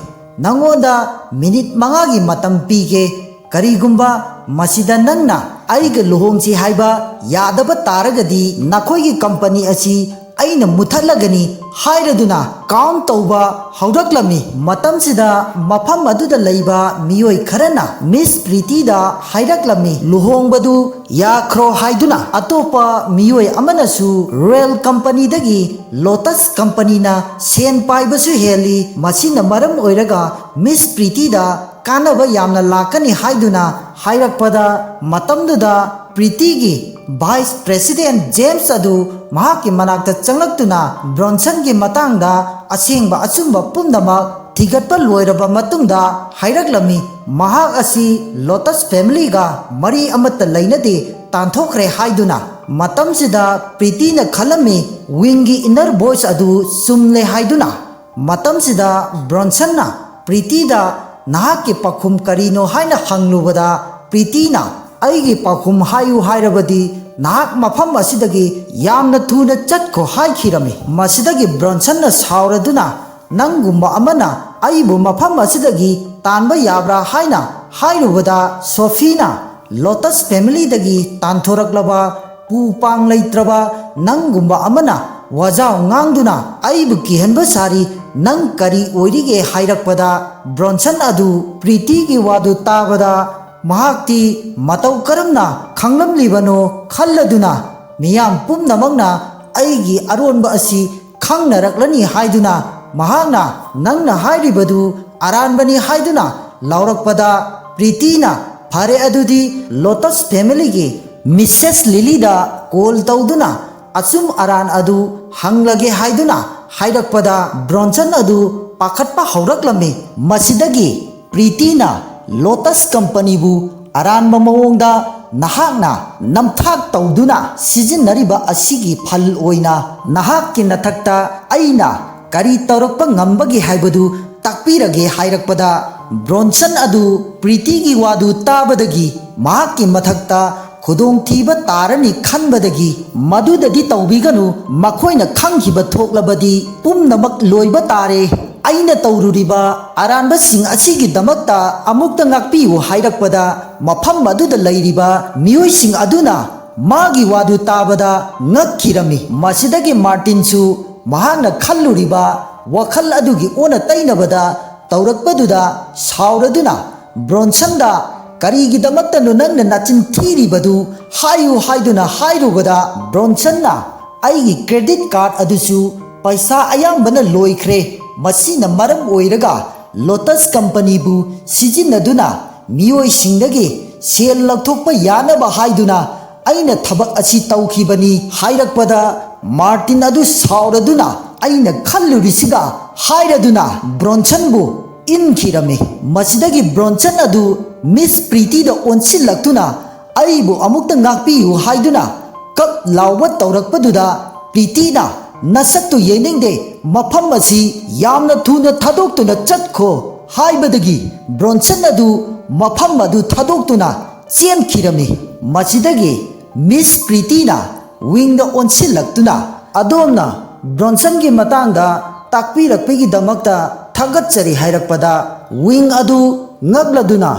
ꯅꯉꯣꯟꯗ ꯃꯤꯅꯤꯠ ꯃꯉꯥꯒꯤ ꯃꯇꯝ ꯄꯤꯒꯦ, "ꯀꯔꯤꯒꯨꯝꯕ ꯃꯁꯤꯗ ꯅꯪꯅ ꯑꯩꯒ ꯂꯨꯍꯣꯡꯁꯤ ꯍꯥꯏꯕ ꯌꯥꯗꯕ ꯇꯥꯔꯒꯗꯤ ꯅꯈꯣꯏꯒꯤ ꯀꯝꯄꯅꯤ ꯑꯁꯤ ꯑꯩꯅ ꯃꯨꯊꯠꯂꯒꯅꯤ" ꯍꯥꯏꯔꯗꯨꯅ ꯀꯥꯎꯟ ꯇꯧꯕ ꯍꯧꯔꯛꯂꯝꯃꯤ꯫ ꯃꯇꯝꯁꯤꯗ ꯃꯐꯝ ꯑꯗꯨꯗ ꯂꯩꯕ ꯃꯤꯑꯣꯏ ꯈꯔꯅ ꯃꯤꯁ ꯄ꯭ꯔꯤꯇꯤꯗ ꯍꯥꯏꯔꯛꯂꯝꯃꯤ, "ꯂꯨꯍꯣꯡꯕꯗꯨ ꯌꯥꯈ꯭ꯔꯣ" ꯍꯥꯏꯗꯨꯅ꯫ ꯑꯇꯣꯞꯄ ꯃꯤꯑꯣꯏ ꯑꯃꯅꯁꯨ ꯔꯣꯌꯦꯜ ꯀꯝꯄꯅꯤꯗꯒꯤ ꯂꯣꯇꯁ ꯀꯝꯄꯅꯤꯅ ꯁꯦꯟ ꯄꯥꯏꯕꯁꯨ ꯍꯦꯜꯂꯤ, ꯃꯁꯤꯅ ꯃꯔꯝ ꯑꯣꯏꯔꯒ ꯃꯤꯁ ꯄ꯭ꯔꯤꯇꯤꯗ ꯀꯥꯟꯅꯕ ꯌꯥꯝꯅ ꯂꯥꯛꯀꯅꯤ ꯍꯥꯏꯗꯨꯅ ꯍꯥꯏꯔꯛꯄꯗ, ꯃꯇꯝꯗꯨꯗ ꯄ꯭ꯔꯤꯇꯤꯒꯤ ꯚꯥꯏꯁ ꯄ꯭ꯔꯦꯁꯤꯗꯦꯟꯠ ꯖꯦꯝꯁ ꯑꯗꯨ ꯃꯍꯥꯛꯀꯤ ꯃꯅꯥꯛꯇ ꯆꯪꯂꯛꯇꯨꯅ ꯕ꯭ꯔꯣꯟꯁꯟꯒꯤ ꯃꯇꯥꯡꯗ ꯑꯁꯦꯡꯕ ꯑꯆꯨꯝꯕ ꯄꯨꯝꯅꯃꯛ ꯊꯤꯒꯠꯄ ꯂꯣꯏꯔꯕ ꯃꯇꯨꯡꯗ ꯍꯥꯏꯔꯛꯂꯝꯃꯤ, ꯃꯍꯥꯛ ꯑꯁꯤ ꯂꯣꯇꯁ ꯐꯦꯃꯤꯂꯤꯒ ꯃꯔꯤ ꯑꯃꯠꯇ ꯂꯩꯅꯗꯦ, ꯇꯥꯟꯊꯣꯛꯈ꯭ꯔꯦ ꯍꯥꯏꯗꯨꯅ꯫ ꯃꯇꯝꯁꯤꯗ ꯄ꯭ꯔꯤꯇꯤꯅ ꯈꯜꯂꯝꯃꯤ, ꯋꯤꯡꯒꯤ ꯏꯟꯅꯔ ꯚꯣꯏꯁ ꯑꯗꯨ ꯆꯨꯝꯂꯦ ꯍꯥꯏꯗꯨꯅ꯫ ꯃꯇꯝꯁꯤꯗ ꯕ꯭ꯔꯣꯟꯁꯟꯅ ꯄ꯭ꯔꯤꯇꯤꯗ "ꯅꯍꯥꯛꯀꯤ ꯄꯥꯎꯈꯨꯝ ꯀꯔꯤꯅꯣ?" ꯍꯥꯏꯅ ꯍꯪꯂꯨꯕꯗ, ꯄ꯭ꯔꯤꯇꯤꯅ, "ꯑꯩꯒꯤ ꯄꯥꯎꯈꯨꯝ ꯍꯥꯏꯌꯨ ꯍꯥꯏꯔꯕꯗꯤ ꯅꯍꯥꯛ ꯃꯐꯝ ꯑꯁꯤꯗꯒꯤ ꯌꯥꯝꯅ ꯊꯨꯅ ꯆꯠꯈꯣ" ꯍꯥꯏꯈꯤꯔꯝꯃꯤ꯫ ꯃꯁꯤꯗꯒꯤ ꯕ꯭ꯔꯣꯟꯁꯟꯅ ꯁꯥꯎꯔꯗꯨꯅ, "ꯅꯪꯒꯨꯝꯕ ꯑꯃꯅ ꯑꯩꯕꯨ ꯃꯐꯝ ꯑꯁꯤꯗꯒꯤ ꯇꯥꯟꯕ ꯌꯥꯕ꯭ꯔꯥ?" ꯍꯥꯏꯅ ꯍꯥꯏꯔꯨꯕꯗ, ꯁꯣꯐꯤꯅ ꯂꯣꯇꯁ ꯐꯦꯃꯤꯂꯤꯗꯒꯤ ꯇꯥꯟꯊꯣꯔꯛꯂꯕ ꯄꯨ ꯄꯥꯡ ꯂꯩꯇ꯭ꯔꯕ ꯅꯪꯒꯨꯝꯕ ꯑꯃꯅ ꯋꯥꯖꯥꯎ ꯉꯥꯡꯗꯨꯅ ꯑꯩꯕꯨ ꯀꯤꯍꯟꯕ ꯁꯥꯔꯤ, ꯅꯪ ꯀꯔꯤ ꯑꯣꯏꯔꯤꯒꯦ ꯍꯥꯏꯔꯛꯄꯗ, ꯕ꯭ꯔꯣꯟꯁꯟ ꯑꯗꯨ ꯄ꯭ꯔꯤꯇꯤꯒꯤ ꯋꯥꯗꯨ ꯇꯥꯕꯗ ꯃꯍꯥꯛꯇꯤ ꯃꯇꯧ ꯀꯔꯝꯅ ꯈꯪꯂꯝꯂꯤꯕꯅꯣ ꯈꯜꯂꯗꯨꯅ, ꯃꯤꯌꯥꯝ ꯄꯨꯝꯅꯃꯛꯅ ꯑꯩꯒꯤ ꯑꯔꯣꯟꯕ ꯑꯁꯤ ꯈꯪꯅꯔꯛꯂꯅꯤ ꯍꯥꯏꯗꯨꯅ ꯃꯍꯥꯛꯅ "ꯅꯪꯅ ꯍꯥꯏꯔꯤꯕꯗꯨ ꯑꯔꯥꯟꯕꯅꯤ" ꯍꯥꯏꯗꯨꯅ ꯂꯥꯎꯔꯛꯄꯗ, ꯄ꯭ꯔꯤꯇꯤꯅ "ꯐꯔꯦ, ꯑꯗꯨꯗꯤ ꯂꯣꯇꯁ ꯐꯦꯃꯤꯂꯤꯒꯤ ꯃꯤꯁꯦꯁ ꯂꯤꯂꯤꯗ ꯀꯣꯜ ꯇꯧꯗꯨꯅ ꯑꯆꯨꯝ ꯑꯔꯥꯟ ꯑꯗꯨ ꯍꯪꯂꯒꯦ" ꯍꯥꯏꯗꯨꯅ ꯍꯥꯏꯔꯛꯄꯗ, ꯕ꯭ꯔꯣꯟꯁꯟ ꯑꯗꯨ ꯄꯥꯈꯠꯄ ꯍꯧꯔꯛꯂꯝꯃꯤ꯫ ꯃꯁꯤꯗꯒꯤ ꯄ꯭ꯔꯤꯇꯤꯅ ꯂꯣꯇꯁ ꯀꯝꯄꯅꯤꯕꯨ ꯑꯔꯥꯟꯕ ꯃꯑꯣꯡꯗ ꯅꯍꯥꯛꯅ ꯅꯝꯊꯥꯛ ꯇꯧꯗꯨꯅ ꯁꯤꯖꯤꯟꯅꯔꯤꯕ ꯑꯁꯤꯒꯤ ꯐꯜ ꯑꯣꯏꯅ ꯅꯍꯥꯛꯀꯤ ꯅꯊꯛꯇ ꯑꯩꯅ ꯀꯔꯤ ꯇꯧꯔꯛꯄ ꯉꯝꯕꯒꯦ ꯍꯥꯏꯕꯗꯨ ꯇꯥꯛꯄꯤꯔꯒꯦ ꯍꯥꯏꯔꯛꯄꯗ, ꯕ꯭ꯔꯣꯟꯁꯟ ꯑꯗꯨ ꯄ꯭ꯔꯤꯇꯤꯒꯤ ꯋꯥꯗꯨ ꯇꯥꯕꯗꯒꯤ ꯃꯍꯥꯛꯀꯤ ꯃꯊꯛꯇ ꯈꯨꯗꯣꯡꯊꯤꯕ ꯇꯥꯔꯅꯤ ꯈꯟꯕꯗꯒꯤ "ꯃꯗꯨꯗꯗꯤ ꯇꯧꯕꯤꯒꯅꯨ, ꯃꯈꯣꯏꯅ ꯈꯪꯈꯤꯕ ꯊꯣꯛꯂꯕꯗꯤ ꯄꯨꯝꯅꯃꯛ ꯂꯣꯏꯕ ꯇꯥꯔꯦ" "ꯑꯩꯅ ꯇꯧꯔꯨꯔꯤꯕ ꯑꯔꯥꯟꯕꯁꯤꯡ ꯑꯁꯤꯒꯤꯗꯃꯛꯇ ꯑꯃꯨꯛꯇ ꯉꯥꯛꯄꯤꯌꯨ" ꯍꯥꯏꯔꯛꯄꯗ, ꯃꯐꯝ ꯑꯗꯨꯗ ꯂꯩꯔꯤꯕ ꯃꯤꯑꯣꯏꯁꯤꯡ ꯑꯗꯨꯅ ꯃꯥꯒꯤ ꯋꯥꯗꯨ ꯇꯥꯕꯗ ꯉꯛꯈꯤꯔꯝꯃꯤ꯫ ꯃꯁꯤꯗꯒꯤ ꯃꯥꯔꯇꯤꯟꯁꯨ ꯃꯍꯥꯛꯅ ꯈꯜꯂꯨꯔꯤꯕ ꯋꯥꯈꯜ ꯑꯗꯨꯒꯤ ꯑꯣꯟꯅ ꯇꯩꯅꯕꯗ ꯇꯧꯔꯛꯄꯗꯨꯗ ꯁꯥꯎꯔꯗꯨꯅ ꯕ꯭ꯔꯣꯟꯁꯟꯗ, "ꯀꯔꯤꯒꯤꯗꯃꯛꯇꯅꯣ ꯅꯪꯅ ꯅꯆꯤꯟ ꯊꯤꯔꯤꯕꯗꯨ? ꯍꯥꯏꯌꯨ" ꯍꯥꯏꯗꯨꯅ ꯍꯥꯏꯔꯨꯕꯗ, ꯕ꯭ꯔꯣꯟꯁꯟꯅ, "ꯑꯩꯒꯤ ꯀ꯭ꯔꯦꯗꯤꯠ ꯀꯥꯔꯗ ꯑꯗꯨꯁꯨ ꯄꯩꯁꯥ ꯑꯌꯥꯝꯕꯅ ꯂꯣꯏꯈ꯭ꯔꯦ꯫ ꯃꯁꯤꯅ ꯃꯔꯝ ꯑꯣꯏꯔꯒ ꯂꯣꯇꯁ ꯀꯝꯄꯅꯤꯕꯨ ꯁꯤꯖꯤꯟꯅꯗꯨꯅ ꯃꯤꯑꯣꯏꯁꯤꯡꯗꯒꯤ ꯁꯦꯜ ꯂꯧꯊꯣꯛꯄ ꯌꯥꯅꯕ ꯍꯥꯏꯗꯨꯅ ꯑꯩꯅ ꯊꯕꯛ ꯑꯁꯤ ꯇꯧꯈꯤꯕꯅꯤ" ꯍꯥꯏꯔꯛꯄꯗ, ꯃꯥꯔꯇꯤꯟ ꯑꯗꯨ ꯁꯥꯎꯔꯗꯨꯅ, "ꯑꯩꯅ ꯈꯜꯂꯨꯔꯤꯁꯤꯒ" ꯍꯥꯏꯔꯗꯨꯅ ꯕ꯭ꯔꯣꯟꯁꯟꯕꯨ ꯏꯟꯈꯤꯔꯝꯃꯤ꯫ ꯃꯁꯤꯗꯒꯤ ꯕ꯭ꯔꯣꯟꯁꯟ ꯑꯗꯨ ꯃꯤꯁ ꯄ꯭ꯔꯤꯇꯤꯗ ꯑꯣꯟꯁꯤꯜꯂꯛꯇꯨꯅ, "ꯑꯩꯕꯨ ꯑꯃꯨꯛꯇ ꯉꯥꯛꯄꯤꯌꯨ" ꯍꯥꯏꯗꯨꯅ ꯀꯞ ꯂꯥꯎꯕ ꯇꯧꯔꯛꯄꯗꯨꯗ, ꯄ꯭ꯔꯤꯇꯤꯅ, "ꯅꯁꯛꯇꯨ ꯌꯦꯡꯅꯤꯡꯗꯦ, ꯃꯐꯝ ꯑꯁꯤ ꯌꯥꯝꯅ ꯊꯨꯅ ꯊꯥꯗꯣꯛꯇꯨꯅ ꯆꯠꯈꯣ" ꯍꯥꯏꯕꯗꯒꯤ ꯕ꯭ꯔꯣꯟꯁꯟ ꯑꯗꯨ ꯃꯐꯝ ꯑꯗꯨ ꯊꯥꯗꯣꯛꯇꯨꯅ ꯆꯦꯟꯈꯤꯔꯝꯃꯤ꯫ ꯃꯁꯤꯗꯒꯤ ꯃꯤꯁ ꯄ꯭ꯔꯤꯇꯤꯅ ꯋꯤꯡꯗ ꯑꯣꯟꯁꯤꯜꯂꯛꯇꯨꯅ, "ꯑꯗꯣꯝꯅ ꯕ꯭ꯔꯣꯟꯁꯟꯒꯤ ꯃꯇꯥꯡꯗ ꯇꯥꯛꯄꯤꯔꯛꯄꯒꯤꯗꯃꯛꯇ ꯊꯥꯒꯠꯆꯔꯤ" ꯍꯥꯏꯔꯛꯄꯗ, ꯋꯤꯡ ꯑꯗꯨ ꯉꯛꯂꯗꯨꯅ,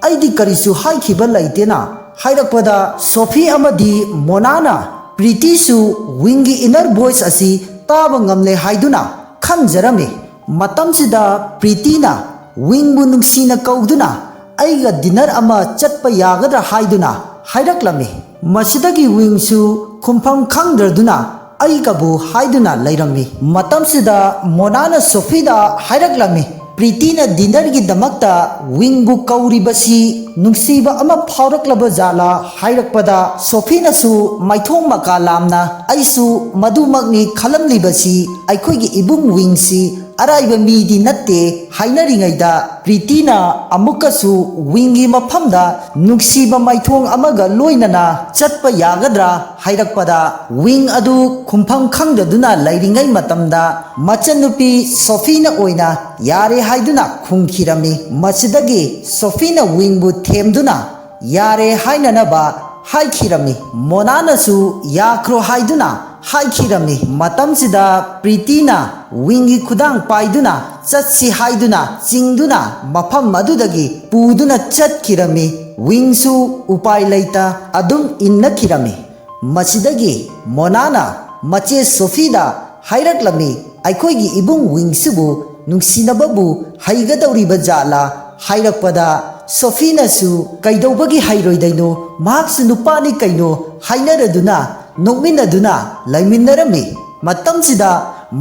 "ꯑꯩꯗꯤ ꯀꯔꯤꯁꯨ ꯍꯥꯏꯈꯤꯕ ꯂꯩꯇꯦꯅ" ꯍꯥꯏꯔꯛꯄꯗ, ꯁꯣꯐꯤ ꯑꯃꯗꯤ ꯃꯣꯅꯥꯅ ꯄ꯭ꯔꯤꯇꯤꯁꯨ ꯋꯤꯡꯒꯤ ꯏꯟꯅꯔ ꯚꯣꯏꯁ ꯑꯁꯤ ꯇꯥꯕ ꯉꯝꯂꯦ ꯍꯥꯏꯗꯨꯅ ꯈꯟꯖꯔꯝꯃꯤ꯫ ꯃꯇꯝꯁꯤꯗ ꯄ꯭ꯔꯤꯇꯤꯅ ꯋꯤꯡꯕꯨ ꯅꯨꯡꯁꯤꯅ ꯀꯧꯗꯨꯅ, "ꯑꯩꯒ ꯗꯤꯅꯔ ꯑꯃ ꯆꯠꯄ ꯌꯥꯒꯗ꯭ꯔꯥ?" ꯍꯥꯏꯗꯨꯅ ꯍꯥꯏꯔꯛꯂꯝꯃꯤ꯫ ꯃꯁꯤꯗꯒꯤ ꯋꯤꯡꯁꯨ ꯈꯨꯝꯐꯝ ꯈꯪꯗ꯭ꯔꯗꯨꯅ, "ꯑꯩꯒꯕꯨ" ꯍꯥꯏꯗꯨꯅ ꯂꯩꯔꯝꯃꯤ꯫ ꯃꯇꯝꯁꯤꯗ ꯃꯣꯅꯥꯅ ꯁꯣꯐꯤꯗ ꯍꯥꯏꯔꯛꯂꯝꯃꯤ, "ꯄ꯭ꯔꯤꯇꯤꯅ ꯗꯤꯅꯔꯒꯤꯗꯃꯛꯇ ꯋꯤꯡꯕꯨ ꯀꯧꯔꯤꯕꯁꯤ ꯅꯨꯡꯁꯤꯕ ꯑꯃ ꯐꯥꯎꯔꯛꯂꯕ ꯖꯥꯠꯂꯥ?" ꯍꯥꯏꯔꯛꯄꯗ, ꯁꯣꯐꯤꯅꯁꯨ ꯃꯥꯏꯊꯣꯡ ꯃꯀꯥ ꯂꯥꯝꯅ, "ꯑꯩꯁꯨ ꯃꯗꯨꯃꯛꯅꯤ ꯈꯜꯂꯝꯂꯤꯕꯁꯤ꯫ ꯑꯩꯈꯣꯏꯒꯤ ꯏꯕꯨꯡ ꯋꯤꯡꯁꯤ ꯑꯔꯥꯏꯕ ꯃꯤꯗꯤ ꯅꯠꯇꯦ" ꯍꯥꯏꯅꯔꯤꯉꯩꯗ, ꯄ꯭ꯔꯤꯇꯤꯅ ꯑꯃꯨꯛꯀꯁꯨ ꯋꯤꯡꯒꯤ ꯃꯐꯝꯗ ꯅꯨꯡꯁꯤꯕ ꯃꯥꯏꯊꯣꯡ ꯑꯃꯒ ꯂꯣꯏꯅꯅ ꯆꯠꯄ ꯌꯥꯒꯗ꯭ꯔꯥ ꯍꯥꯏꯔꯛꯄꯗ, ꯋꯤꯡ ꯑꯗꯨ ꯈꯨꯝꯐꯝ ꯈꯪꯗꯗꯨꯅ ꯂꯩꯔꯤꯉꯩ ꯃꯇꯝꯗ, ꯃꯆꯟꯅꯨꯄꯤ ꯁꯣꯐꯤꯅ ꯑꯣꯏꯅ "ꯌꯥꯔꯦ" ꯍꯥꯏꯗꯨꯅ ꯈꯨꯝꯈꯤꯔꯝꯃꯤ꯫ ꯃꯁꯤꯗꯒꯤ ꯁꯣꯐꯤꯅ ꯋꯤꯡꯕꯨ ꯊꯦꯝꯗꯨꯅ ꯌꯥꯔꯦ ꯍꯥꯏꯅꯅꯕ ꯍꯥꯏꯈꯤꯔꯝꯃꯤ꯫ ꯃꯣꯅꯥꯅꯁꯨ "ꯌꯥꯈ꯭ꯔꯣ" ꯍꯥꯏꯗꯨꯅ ꯍꯥꯏꯈꯤꯔꯝꯃꯤ꯫ ꯃꯇꯝꯁꯤꯗ ꯄ꯭ꯔꯤꯇꯤꯅ ꯋꯤꯡꯒꯤ ꯈꯨꯗꯥꯡ ꯄꯥꯏꯗꯨꯅ ꯆꯠꯁꯤ ꯍꯥꯏꯗꯨꯅ ꯆꯤꯡꯗꯨꯅ ꯃꯐꯝ ꯑꯗꯨꯗꯒꯤ ꯄꯨꯗꯨꯅ ꯆꯠꯈꯤꯔꯝꯃꯤ꯫ ꯋꯤꯡꯁꯨ ꯎꯄꯥꯏ ꯂꯩꯇ ꯑꯗꯨꯝ ꯏꯟꯅꯈꯤꯔꯝꯃꯤ꯫ ꯃꯁꯤꯗꯒꯤ ꯃꯣꯅꯥꯅ ꯃꯆꯦ ꯁꯣꯐꯤꯗ ꯍꯥꯏꯔꯛꯂꯝꯃꯤ, "ꯑꯩꯈꯣꯏꯒꯤ ꯏꯕꯨꯡ ꯋꯤꯡꯁꯤꯕꯨ ꯅꯨꯡꯁꯤꯅꯕꯕꯨ ꯍꯩꯒꯗꯧꯔꯤꯕ ꯖꯥꯠꯂꯥ?" ꯍꯥꯏꯔꯛꯄꯗ ꯁꯣꯐꯤꯅꯁꯨ, "ꯀꯩꯗꯧꯕꯒꯤ ꯍꯩꯔꯣꯏꯗꯣꯏꯅꯣ? ꯃꯍꯥꯛꯁꯨ ꯅꯨꯄꯥꯅꯤ ꯀꯩꯅꯣ?" ꯍꯥꯏꯅꯔꯗꯨꯅ ꯅꯣꯛꯃꯤꯟꯅꯗꯨꯅ ꯂꯩꯃꯤꯟꯅꯔꯝꯃꯤ꯫ ꯃꯇꯝꯁꯤꯗ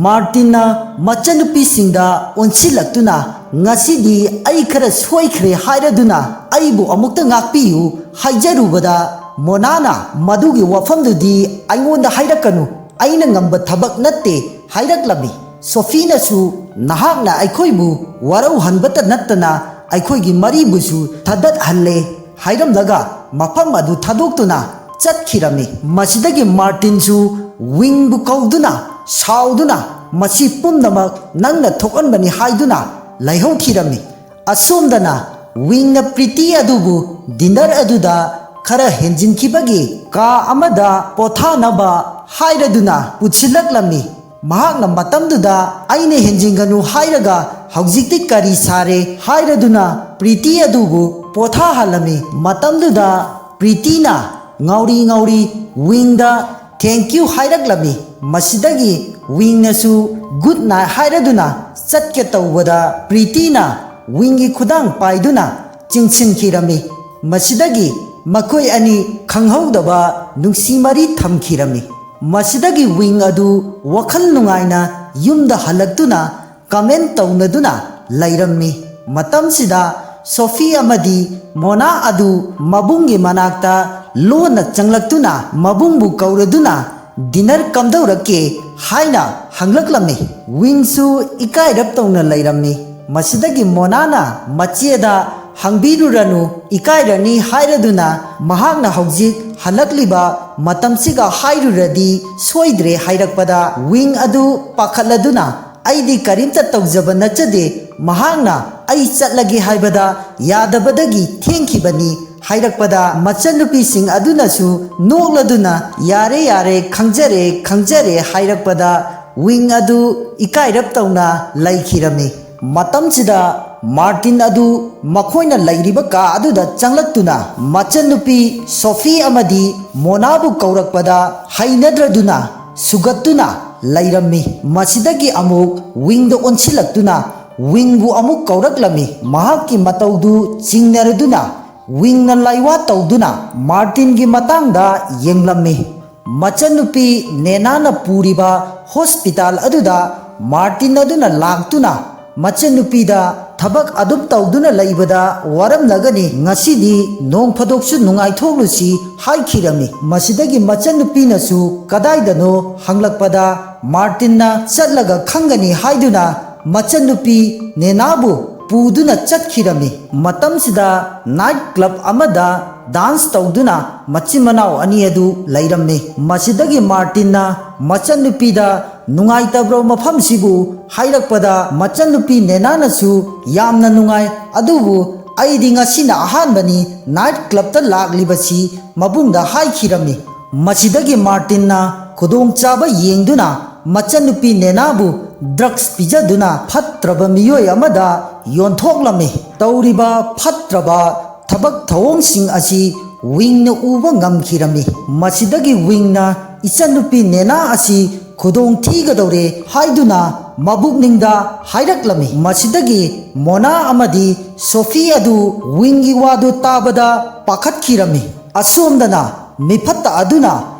ꯃꯥꯔꯇꯤꯟꯅ ꯃꯆꯟꯅꯨꯄꯤꯁꯤꯡꯗ ꯑꯣꯟꯁꯤꯜꯂꯛꯇꯨꯅ, "ꯉꯁꯤꯗꯤ ꯑꯩ ꯈꯔ ꯁꯣꯏꯈ꯭ꯔꯦ ꯍꯥꯏꯔꯗꯨꯅ ꯑꯩꯕꯨ ꯑꯃꯨꯛꯇ ꯉꯥꯛꯄꯤꯌꯨ" ꯍꯥꯏꯖꯔꯨꯕꯗ, ꯃꯣꯅꯥꯅ, "ꯃꯗꯨꯒꯤ ꯋꯥꯐꯝꯗꯨꯗꯤ ꯑꯩꯉꯣꯟꯗ ꯍꯥꯏꯔꯛꯀꯅꯨ, ꯑꯩꯅ ꯉꯝꯕ ꯊꯕꯛ ꯅꯠꯇꯦ" ꯍꯥꯏꯔꯛꯂꯝꯃꯤ꯫ ꯁꯣꯐꯤꯅꯁꯨ, "ꯅꯍꯥꯛꯅ ꯑꯩꯈꯣꯏꯕꯨ ꯋꯥꯔꯧꯍꯟꯕꯇ ꯅꯠꯇꯅ ꯑꯩꯈꯣꯏꯒꯤ ꯃꯔꯤꯕꯨꯁꯨ ꯊꯗꯠꯍꯜꯂꯦ" ꯍꯥꯏꯔꯝꯂꯒ ꯃꯐꯝ ꯑꯗꯨ ꯊꯥꯗꯣꯛꯇꯨꯅ ꯆꯠꯈꯤꯔꯝꯃꯤ꯫ ꯃꯁꯤꯗꯒꯤ ꯃꯥꯔꯇꯤꯟꯁꯨ ꯋꯤꯡꯕꯨ ꯀꯧꯗꯨꯅ ꯁꯥꯎꯗꯨꯅ, "ꯃꯁꯤ ꯄꯨꯝꯅꯃꯛ ꯅꯪꯅ ꯊꯣꯛꯍꯟꯕꯅꯤ" ꯍꯥꯏꯗꯨꯅ ꯂꯩꯍꯧꯈꯤꯔꯝꯃꯤ꯫ ꯑꯁꯣꯝꯗꯅ ꯋꯤꯡꯅ ꯄ꯭ꯔꯤꯇꯤ ꯑꯗꯨꯕꯨ ꯗꯤꯅꯔ ꯑꯗꯨꯗ ꯈꯔ ꯍꯦꯟꯖꯤꯟꯈꯤꯕꯒꯤ ꯀꯥ ꯑꯃꯗ ꯄꯣꯊꯥꯅꯕ ꯍꯥꯏꯔꯗꯨꯅ ꯄꯨꯁꯤꯜꯂꯛꯂꯝꯃꯤ꯫ ꯃꯍꯥꯛꯅ ꯃꯇꯝꯗꯨꯗ, "ꯑꯩꯅ ꯍꯦꯟꯖꯤꯟꯒꯅꯨ ꯍꯥꯏꯔꯒ ꯍꯧꯖꯤꯛꯇꯤ ꯀꯔꯤ ꯁꯥꯔꯦ?" ꯍꯥꯏꯔꯗꯨꯅ ꯄ꯭ꯔꯤꯇꯤ ꯑꯗꯨꯕꯨ ꯄꯣꯊꯥꯍꯜꯂꯝꯃꯤ꯫ ꯃꯇꯝꯗꯨꯗ ꯄ꯭ꯔꯤꯇꯤꯅ ꯉꯥꯎꯔꯤ ꯉꯥꯎꯔꯤ ꯋꯤꯡꯗ "Thank you" ꯍꯥꯏꯔꯛꯂꯝꯃꯤ꯫ ꯃꯁꯤꯗꯒꯤ ꯋꯤꯡꯅꯁꯨ "Good night" ꯍꯥꯏꯔꯗꯨꯅ ꯆꯠꯀꯦ ꯇꯧꯕꯗ, ꯄ꯭ꯔꯤꯇꯤꯅ ꯋꯤꯡꯒꯤ ꯈꯨꯗꯥꯡ ꯄꯥꯏꯗꯨꯅ ꯆꯤꯡꯁꯤꯟꯈꯤꯔꯝꯃꯤ꯫ ꯃꯁꯤꯗꯒꯤ ꯃꯈꯣꯏ ꯑꯅꯤ ꯈꯪꯍꯧꯗꯕ ꯅꯨꯡꯁꯤ ꯃꯔꯤ ꯊꯝꯈꯤꯔꯝꯃꯤ꯫ ꯃꯁꯤꯗꯒꯤ ꯋꯤꯡ ꯑꯗꯨ ꯋꯥꯈꯜ ꯅꯨꯡꯉꯥꯏꯅ ꯌꯨꯝꯗ ꯍꯜꯂꯛꯇꯨꯅ ꯀꯃꯦꯟ ꯇꯧꯅꯗꯨꯅ ꯂꯩꯔꯝꯃꯤ꯫ ꯃꯇꯝꯁꯤꯗ ꯁꯣꯐꯤ ꯑꯃꯗꯤ ꯃꯣꯅꯥ ꯑꯗꯨ ꯃꯕꯨꯡꯒꯤ ꯃꯅꯥꯛꯇ ꯂꯣꯟꯅ ꯆꯪꯂꯛꯇꯨꯅ ꯃꯕꯨꯡꯕꯨ ꯀꯧꯔꯗꯨꯅ, "ꯗꯤꯅꯔ ꯀꯝꯗꯧꯔꯛꯀꯦ?" ꯍꯥꯏꯅ ꯍꯪꯂꯛꯂꯝꯃꯤ꯫ ꯋꯤꯡꯁꯨ ꯏꯀꯥꯏꯔꯞ ꯇꯧꯅ ꯂꯩꯔꯝꯃꯤ꯫ ꯃꯁꯤꯗꯒꯤ ꯃꯣꯅꯥꯅ ꯃꯆꯦꯗ ꯍꯪꯕꯤꯔꯨꯔꯅꯨ, ꯏꯀꯥꯏꯔꯅꯤ ꯍꯥꯏꯔꯗꯨꯅ ꯃꯍꯥꯛꯅ ꯍꯧꯖꯤꯛ ꯍꯜꯂꯛꯂꯤꯕ ꯃꯇꯝꯁꯤꯒ ꯍꯥꯏꯔꯨꯔꯗꯤ ꯁꯣꯏꯗ꯭ꯔꯦ ꯍꯥꯏꯔꯛꯄꯗ, ꯋꯤꯡ ꯑꯗꯨ ꯄꯥꯈꯠꯂꯗꯨꯅ, "ꯑꯩꯗꯤ ꯀꯔꯤꯝꯇ ꯇꯧꯖꯕ ꯅꯠꯆꯗꯦ, ꯃꯍꯥꯛꯅ ꯑꯩ ꯆꯠꯂꯒꯦ ꯍꯥꯏꯕꯗ ꯌꯥꯗꯕꯗꯒꯤ ꯊꯦꯡꯈꯤꯕꯅꯤ" ꯍꯥꯏꯔꯛꯄꯗ, ꯃꯆꯟꯅꯨꯄꯤꯁꯤꯡ ꯑꯗꯨꯅꯁꯨ ꯅꯣꯛꯂꯗꯨꯅ "ꯌꯥꯔꯦ, ꯌꯥꯔꯦ, ꯈꯪꯖꯔꯦ, ꯈꯪꯖꯔꯦ" ꯍꯥꯏꯔꯛꯄꯗ, ꯋꯤꯡ ꯑꯗꯨ ꯏꯀꯥꯏꯔꯞ ꯇꯧꯅ ꯂꯩꯈꯤꯔꯝꯃꯤ꯫ ꯃꯇꯝꯁꯤꯗ ꯃꯥꯔꯇꯤꯟ ꯑꯗꯨ ꯃꯈꯣꯏꯅ ꯂꯩꯔꯤꯕ ꯀꯥ ꯑꯗꯨꯗ ꯆꯪꯂꯛꯇꯨꯅ ꯃꯆꯟꯅꯨꯄꯤ ꯁꯣꯐꯤ ꯑꯃꯗꯤ ꯃꯣꯅꯥꯕꯨ ꯀꯧꯔꯛꯄꯗ ꯍꯩꯅꯗ꯭ꯔꯗꯨꯅ ꯁꯨꯒꯠꯇꯨꯅ ꯂꯩꯔꯝꯃꯤ꯫ ꯃꯁꯤꯗꯒꯤ ꯑꯃꯨꯛ ꯋꯤꯡꯗ ꯑꯣꯟꯁꯤꯜꯂꯛꯇꯨꯅ ꯋꯤꯡꯕꯨ ꯑꯃꯨꯛ ꯀꯧꯔꯛꯂꯝꯃꯤ꯫ ꯃꯍꯥꯛꯀꯤ ꯃꯇꯧꯗꯨ ꯆꯤꯡꯅꯔꯗꯨꯅ ꯋꯤꯡꯅ ꯂꯥꯏꯋꯥ ꯇꯧꯗꯨꯅ ꯃꯥꯔꯇꯤꯟꯒꯤ ꯃꯇꯥꯡꯗ ꯌꯦꯡꯂꯝꯃꯤ꯫ ꯃꯆꯟꯅꯨꯄꯤ ꯅꯦꯅꯥꯅ ꯄꯨꯔꯤꯕ ꯍꯣꯁꯄꯤꯇꯥꯜ ꯑꯗꯨꯗ ꯃꯥꯔꯇꯤꯟ ꯑꯗꯨꯅ ꯂꯥꯛꯇꯨꯅ ꯃꯆꯟꯅꯨꯄꯤꯗ "ꯊꯕꯛ ꯑꯗꯨꯝ ꯇꯧꯗꯨꯅ ꯂꯩꯕꯗ ꯋꯥꯔꯝꯂꯒꯅꯤ, ꯉꯁꯤꯗꯤ ꯅꯣꯡ ꯐꯥꯗꯣꯛꯁꯨ ꯅꯨꯡꯉꯥꯏꯊꯣꯛꯂꯨꯁꯤ" ꯍꯥꯏꯈꯤꯔꯝꯃꯤ꯫ ꯃꯁꯤꯗꯒꯤ ꯃꯆꯟꯅꯨꯄꯤꯅꯁꯨ "ꯀꯗꯥꯏꯗꯅꯣ?" ꯍꯪꯂꯛꯄꯗ, ꯃꯥꯔꯇꯤꯟꯅ "ꯆꯠꯂꯒ ꯈꯪꯒꯅꯤ" ꯍꯥꯏꯗꯨꯅ ꯃꯆꯟꯅꯨꯄꯤ ꯅꯦꯅꯥꯕꯨ ꯄꯨꯗꯨꯅ ꯆꯠꯈꯤꯔꯝꯃꯤ꯫ ꯃꯇꯝꯁꯤꯗ ꯅꯥꯏꯠ ꯀ꯭ꯂꯕ ꯑꯃꯗ ꯗꯥꯟꯁ ꯇꯧꯗꯨꯅ ꯃꯆꯤꯟ ꯃꯅꯥꯎ ꯑꯅꯤ ꯑꯗꯨ ꯂꯩꯔꯝꯃꯤ꯫ ꯃꯁꯤꯗꯒꯤ ꯃꯥꯔꯇꯤꯟꯅ ꯃꯆꯟꯅꯨꯄꯤꯗ "ꯅꯨꯡꯉꯥꯏꯇꯕ꯭ꯔꯣ ꯃꯐꯝꯁꯤꯕꯨ?" ꯍꯥꯏꯔꯛꯄꯗ, ꯃꯆꯟꯅꯨꯄꯤ ꯅꯦꯅꯥꯅꯁꯨ "ꯌꯥꯝꯅ ꯅꯨꯡꯉꯥꯏ, ꯑꯗꯨꯕꯨ ꯑꯩꯗꯤ ꯉꯁꯤꯅ ꯑꯍꯥꯟꯕꯅꯤ ꯅꯥꯏꯠ ꯀ꯭ꯂꯕꯇ ꯂꯥꯛꯂꯤꯕꯁꯤ" ꯃꯕꯨꯡꯗ ꯍꯥꯏꯈꯤꯔꯝꯃꯤ꯫ ꯃꯁꯤꯗꯒꯤ ꯃꯥꯔꯇꯤꯟꯅ ꯈꯨꯗꯣꯡꯆꯥꯕ ꯌꯦꯡꯗꯨꯅ ꯃꯆꯟꯅꯨꯄꯤ ꯅꯦꯅꯥꯕꯨ ꯗ꯭ꯔꯒꯁ ꯄꯤꯖꯗꯨꯅ ꯐꯠꯇ꯭ꯔꯕ ꯃꯤꯑꯣꯏ ꯑꯃꯗ ꯌꯣꯟꯊꯣꯛꯂꯝꯃꯤ꯫ ꯇꯧꯔꯤꯕ ꯐꯠꯇ꯭ꯔꯕ ꯊꯕꯛ ꯊꯧꯑꯣꯡꯁꯤꯡ ꯑꯁꯤ ꯋꯤꯡꯅ ꯎꯕ ꯉꯝꯈꯤꯔꯝꯃꯤ꯫ ꯃꯁꯤꯗꯒꯤ ꯋꯤꯡꯅ ꯏꯆꯟꯅꯨꯄꯤ ꯅꯦꯅꯥ ꯑꯁꯤ ꯈꯨꯗꯣꯡ ꯊꯤꯒꯗꯧꯔꯦ ꯍꯥꯏꯗꯨꯅ ꯃꯕꯨꯛꯅꯤꯡꯗ ꯍꯥꯏꯔꯛꯂꯝꯃꯤ꯫ ꯃꯁꯤꯗꯒꯤ ꯃꯣꯅꯥ ꯑꯃꯗꯤ ꯁꯣꯐꯤ ꯑꯗꯨ ꯋꯤꯡꯒꯤ ꯋꯥꯗꯨ ꯇꯥꯕꯗ ꯄꯥꯈꯠꯈꯤꯔꯝꯃꯤ꯫ ꯑꯁꯣꯝꯗꯅ ꯃꯤꯐꯠꯇ ꯑꯗꯨꯅ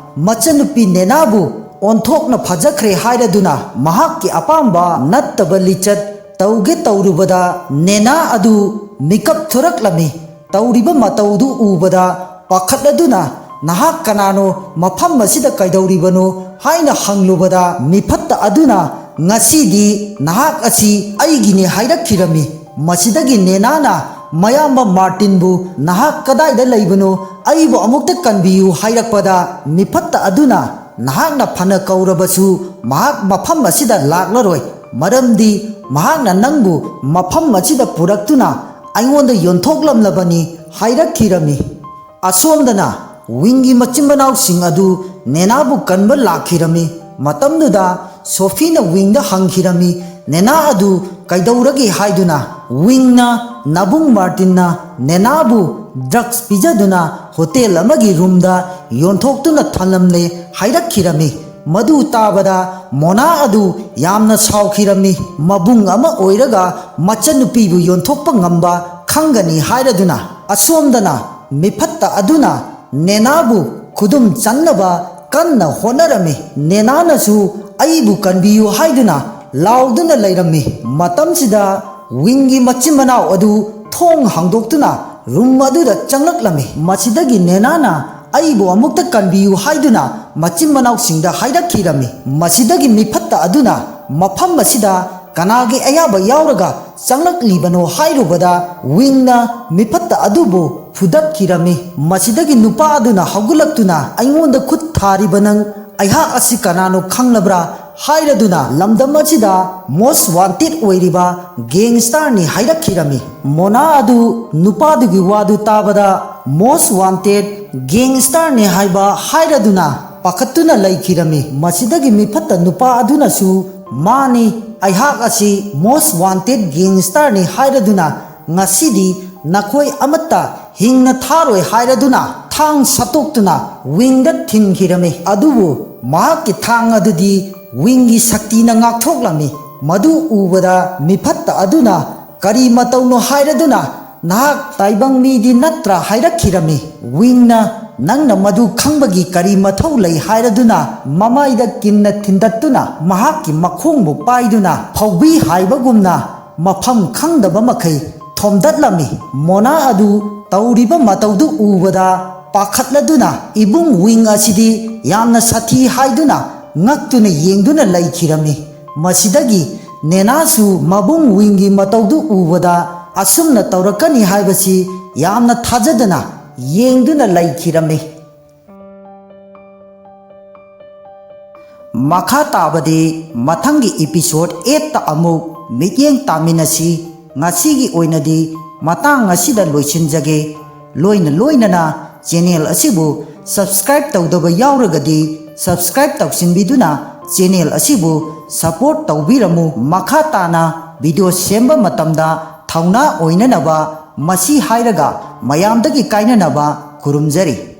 ꯃꯆꯟꯅꯨꯄꯤ ꯅꯦꯅꯥꯕꯨ ꯑꯣꯟꯊꯣꯛꯅ ꯐꯖꯈ꯭ꯔꯦ ꯍꯥꯏꯔꯗꯨꯅ ꯃꯍꯥꯛꯀꯤ ꯑꯄꯥꯝꯕ ꯅꯠꯇꯕ ꯂꯤꯆꯠ ꯇꯧꯒꯦ ꯇꯧꯔꯨꯕꯗ ꯅꯦꯅꯥ ꯑꯗꯨ ꯃꯤꯀꯞ ꯊꯣꯔꯛꯂꯝꯃꯤ꯫ ꯇꯧꯔꯤꯕ ꯃꯇꯧꯗꯨ ꯎꯕꯗ ꯄꯥꯈꯠꯂꯗꯨꯅ "ꯅꯍꯥꯛ ꯀꯅꯥꯅꯣ? ꯃꯐꯝ ꯑꯁꯤꯗ ꯀꯩꯗꯧꯔꯤꯕꯅꯣ?" ꯍꯥꯏꯅ ꯍꯪꯂꯨꯕꯗ ꯃꯤꯐꯠꯇ ꯑꯗꯨꯅ "ꯉꯁꯤꯗꯤ ꯅꯍꯥꯛ ꯑꯁꯤ ꯑꯩꯒꯤꯅꯤ" ꯍꯥꯏꯔꯛꯈꯤꯔꯝꯃꯤ꯫ ꯃꯁꯤꯗꯒꯤ ꯅꯦꯅꯥꯅ ꯃꯌꯥꯝꯕ ꯃꯥꯔꯇꯤꯟꯕꯨ "ꯅꯍꯥꯛ ꯀꯗꯥꯏꯗ ꯂꯩꯕꯅꯣ? ꯑꯩꯕꯨ ꯑꯃꯨꯛꯇ ꯀꯟꯕꯤꯌꯨ" ꯍꯥꯏꯔꯛꯄꯗ ꯃꯤꯐꯠꯇ ꯑꯗꯨꯅ "ꯅꯍꯥꯛꯅ ꯐꯅ ꯀꯧꯔꯕꯁꯨ ꯃꯍꯥꯛ ꯃꯐꯝ ꯑꯁꯤꯗ ꯂꯥꯛꯂꯔꯣꯏ, ꯃꯔꯝꯗꯤ ꯃꯍꯥꯛꯅ ꯅꯪꯕꯨ ꯃꯐꯝ ꯑꯁꯤꯗ ꯄꯨꯔꯛꯇꯨꯅ ꯑꯩꯉꯣꯟꯗ ꯌꯣꯟꯊꯣꯛꯂꯝꯂꯕꯅꯤ" ꯍꯥꯏꯔꯛꯈꯤꯔꯝꯃꯤ꯫ ꯑꯁꯣꯝꯗꯅ ꯋꯤꯡꯒꯤ ꯃꯆꯤꯟ ꯃꯅꯥꯎꯁꯤꯡ ꯑꯗꯨ ꯅꯦꯅꯥꯕꯨ ꯀꯟꯕ ꯂꯥꯛꯈꯤꯔꯝꯃꯤ꯫ ꯃꯇꯝꯗꯨꯗ ꯁꯣꯐꯤꯅ ꯋꯤꯡꯗ ꯍꯪꯈꯤꯔꯝꯃꯤ, "ꯅꯦꯅꯥ ꯑꯗꯨ ꯀꯩꯗꯧꯔꯒꯦ?" ꯍꯥꯏꯗꯨꯅ꯫ ꯋꯤꯡꯅ ꯅꯕꯨꯡ ꯃꯥꯔꯇꯤꯟꯅ ꯅꯦꯅꯥꯕꯨ ꯗ꯭ꯔꯒꯁ ꯄꯤꯖꯗꯨꯅ ꯍꯣꯇꯦꯜ ꯑꯃꯒꯤ ꯔꯨꯝꯗ ꯌꯣꯟꯊꯣꯛꯇꯨꯅ ꯊꯝꯂꯝꯂꯦ ꯍꯥꯏꯔꯛꯈꯤꯔꯝꯃꯤ꯫ ꯃꯗꯨ ꯇꯥꯕꯗ ꯃꯣꯅꯥ ꯑꯗꯨ ꯌꯥꯝꯅ ꯁꯥꯎꯈꯤꯔꯝꯃꯤ꯫ ꯃꯕꯨꯡ ꯑꯃ ꯑꯣꯏꯔꯒ ꯃꯆꯟꯅꯨꯄꯤꯕꯨ ꯌꯣꯟꯊꯣꯛꯄ ꯉꯝꯕ ꯈꯪꯒꯅꯤ ꯍꯥꯏꯔꯗꯨꯅ꯫ ꯑꯁꯣꯝꯗꯅ ꯃꯤꯐꯠꯇ ꯑꯗꯨꯅ ꯅꯦꯅꯥꯕꯨ ꯈꯨꯗꯨꯝ ꯆꯟꯅꯕ ꯀꯟꯅ ꯍꯣꯠꯅꯔꯝꯃꯤ꯫ ꯅꯦꯅꯥꯅꯁꯨ "ꯑꯩꯕꯨ ꯀꯟꯕꯤꯌꯨ" ꯍꯥꯏꯗꯨꯅ ꯂꯥꯎꯗꯨꯅ ꯂꯩꯔꯝꯃꯤ꯫ ꯃꯇꯝꯁꯤꯗ ꯋꯤꯡꯒꯤ ꯃꯆꯤꯟ ꯃꯅꯥꯎ ꯑꯗꯨ ꯊꯣꯡ ꯍꯥꯡꯗꯣꯛꯇꯨꯅ ꯔꯨꯝ ꯑꯗꯨꯗ ꯆꯪꯂꯛꯂꯝꯃꯤ꯫ ꯃꯁꯤꯗꯒꯤ ꯅꯦꯅꯥꯅ "ꯑꯩꯕꯨ ꯑꯃꯨꯛꯇ ꯀꯟꯕꯤꯌꯨ" ꯍꯥꯏꯗꯨꯅ ꯃꯆꯤꯟ ꯃꯅꯥꯎꯁꯤꯡꯗ ꯍꯥꯏꯔꯛꯈꯤꯔꯝꯃꯤ꯫ ꯃꯁꯤꯗꯒꯤ ꯃꯤꯐꯠꯇ ꯑꯗꯨꯅ ꯃꯐꯝ ꯑꯁꯤꯗ ꯀꯅꯥꯒꯤ ꯑꯌꯥꯕ ꯌꯥꯎꯔꯒ ꯆꯪꯂꯛꯂꯤꯕꯅꯣ ꯍꯥꯏꯔꯨꯕꯗ, ꯋꯤꯡꯅ ꯃꯤꯐꯠꯇ ꯑꯗꯨꯕꯨ ꯐꯨꯗꯠꯈꯤꯔꯝꯃꯤ꯫ ꯃꯁꯤꯗꯒꯤ ꯅꯨꯄꯥ ꯑꯗꯨꯅ ꯍꯧꯒꯠꯂꯛꯇꯨꯅ, "ꯑꯩꯉꯣꯟꯗ ꯈꯨꯠ ꯊꯥꯔꯤꯕ ꯅꯪ, ꯑꯩꯍꯥꯛ ꯑꯁꯤ ꯀꯅꯥꯅꯣ ꯈꯪꯂꯕ꯭ꯔꯥ?" ꯍꯥꯏꯔꯗꯨꯅ ꯂꯝꯗꯝ ꯑꯁꯤꯗ most wanted ꯑꯣꯏꯔꯤꯕ gangsterꯅꯤ ꯍꯥꯏꯔꯛꯈꯤꯔꯝꯃꯤ꯫ ꯃꯣꯅꯥ ꯑꯗꯨ ꯅꯨꯄꯥꯗꯨꯒꯤ ꯋꯥꯗꯨ ꯇꯥꯕꯗ most wanted gangsterꯅꯤ ꯍꯥꯏꯕ ꯍꯥꯏꯔꯗꯨꯅ ꯄꯥꯈꯠꯇꯨꯅ ꯂꯩꯈꯤꯔꯝꯃꯤ꯫ ꯃꯁꯤꯗꯒꯤ ꯃꯤꯐꯠꯇ ꯅꯨꯄꯥ ꯑꯗꯨꯅꯁꯨ, "ꯃꯥꯅꯤ, ꯑꯩꯍꯥꯛ ꯑꯁꯤ most wanted gangsterꯅꯤ ꯍꯥꯏꯔꯗꯨꯅ ꯉꯁꯤꯗꯤ ꯅꯈꯣꯏ ꯑꯃꯠꯇ ꯍꯤꯡꯅ ꯊꯥꯔꯣꯏ" ꯍꯥꯏꯔꯗꯨꯅ ꯊꯥꯡ ꯁꯠꯇꯣꯛꯇꯨꯅ ꯋꯤꯡꯗ ꯊꯤꯟꯈꯤꯔꯝꯃꯤ꯫ ꯑꯗꯨꯕꯨ ꯃꯍꯥꯛꯀꯤ ꯊꯥꯡ ꯑꯗꯨꯗꯤ ꯋꯤꯡꯒꯤ ꯁꯛꯇꯤꯅ ꯉꯥꯛꯊꯣꯛꯂꯝꯃꯤ꯫ ꯃꯗꯨ ꯎꯕꯗ ꯃꯤꯐꯠꯇ ꯑꯗꯨꯅ, "ꯀꯔꯤ ꯃꯇꯧꯅꯣ?" ꯍꯥꯏꯔꯗꯨꯅ, "ꯅꯍꯥꯛ ꯇꯥꯏꯕꯪ ꯃꯤꯗꯤ ꯅꯠꯇ꯭ꯔꯥ?" ꯍꯥꯏꯔꯛꯈꯤꯔꯝꯃꯤ꯫ ꯋꯤꯡꯅ, "ꯅꯪꯅ ꯃꯗꯨ ꯈꯪꯕꯒꯤ ꯀꯔꯤ ꯃꯊꯧ ꯂꯩ?" ꯍꯥꯏꯔꯗꯨꯅ ꯃꯃꯥꯏꯗ ꯀꯤꯟꯅ ꯊꯤꯟꯗꯠꯇꯨꯅ ꯃꯍꯥꯛꯀꯤ ꯃꯈꯣꯡꯕꯨ ꯄꯥꯏꯗꯨꯅ ꯐꯧꯕꯤ ꯍꯥꯏꯕꯒꯨꯝꯅ ꯃꯐꯝ ꯈꯪꯗꯕ ꯃꯈꯩ ꯊꯣꯝꯗꯠꯂꯝꯃꯤ꯫ ꯃꯣꯅꯥ ꯑꯗꯨ ꯇꯧꯔꯤꯕ ꯃꯇꯧꯗꯨ ꯎꯕꯗ ꯄꯥꯈꯠꯂꯗꯨꯅ ꯏꯕꯨꯡ ꯋꯤꯡ ꯑꯁꯤꯗꯤ ꯌꯥꯝꯅ ꯁꯥꯊꯤ ꯍꯥꯏꯗꯨꯅ ꯉꯛꯇꯨꯅ ꯌꯦꯡꯗꯨꯅ ꯂꯩꯈꯤꯔꯝꯃꯤ꯫ ꯃꯁꯤꯗꯒꯤ ꯅꯦꯅꯥꯁꯨ ꯃꯕꯨꯡ ꯋꯤꯡꯒꯤ ꯃꯇꯧꯗꯨ ꯎꯕꯗ ꯑꯁꯨꯝꯅ ꯇꯧꯔꯛꯀꯅꯤ ꯍꯥꯏꯕꯁꯤ ꯌꯥꯝꯅ ꯊꯥꯖꯗꯅ ꯌꯦꯡꯗꯨꯅ ꯂꯩꯈꯤꯔꯝꯃꯤ꯫ ꯃꯈꯥ ꯇꯥꯕꯗꯤ ꯃꯊꯪꯒꯤ episode eightꯇ ꯑꯃꯨꯛ ꯃꯤꯠꯌꯦꯡ ꯇꯥꯃꯤꯟꯅꯁꯤ꯫ ꯉꯁꯤꯒꯤ ꯑꯣꯏꯅꯗꯤ ꯃꯇꯥꯡ ꯑꯁꯤꯗ ꯂꯣꯏꯁꯤꯟꯖꯒꯦ꯫ ꯂꯣꯏꯅ ꯂꯣꯏꯅꯅ channel ꯑꯁꯤꯕꯨ subscribe ꯇꯧꯗꯕ ꯌꯥꯎꯔꯒꯗꯤ subscribe ꯇꯧꯁꯤꯟꯕꯤꯗꯨꯅ channel ꯑꯁꯤꯕꯨ support ꯇꯧꯕꯤꯔꯝꯃꯨ꯫ ꯃꯈꯥ ꯇꯥꯅ video ꯁꯦꯝꯕ ꯃꯇꯝꯗ ꯊꯧꯅꯥ ꯑꯣꯏꯅꯅꯕ ꯃꯁꯤ ꯍꯥꯏꯔꯒ ꯃꯌꯥꯝꯗꯒꯤ ꯀꯥꯏꯅꯅꯕ ꯈꯨꯔꯨꯝꯖꯔꯤ꯫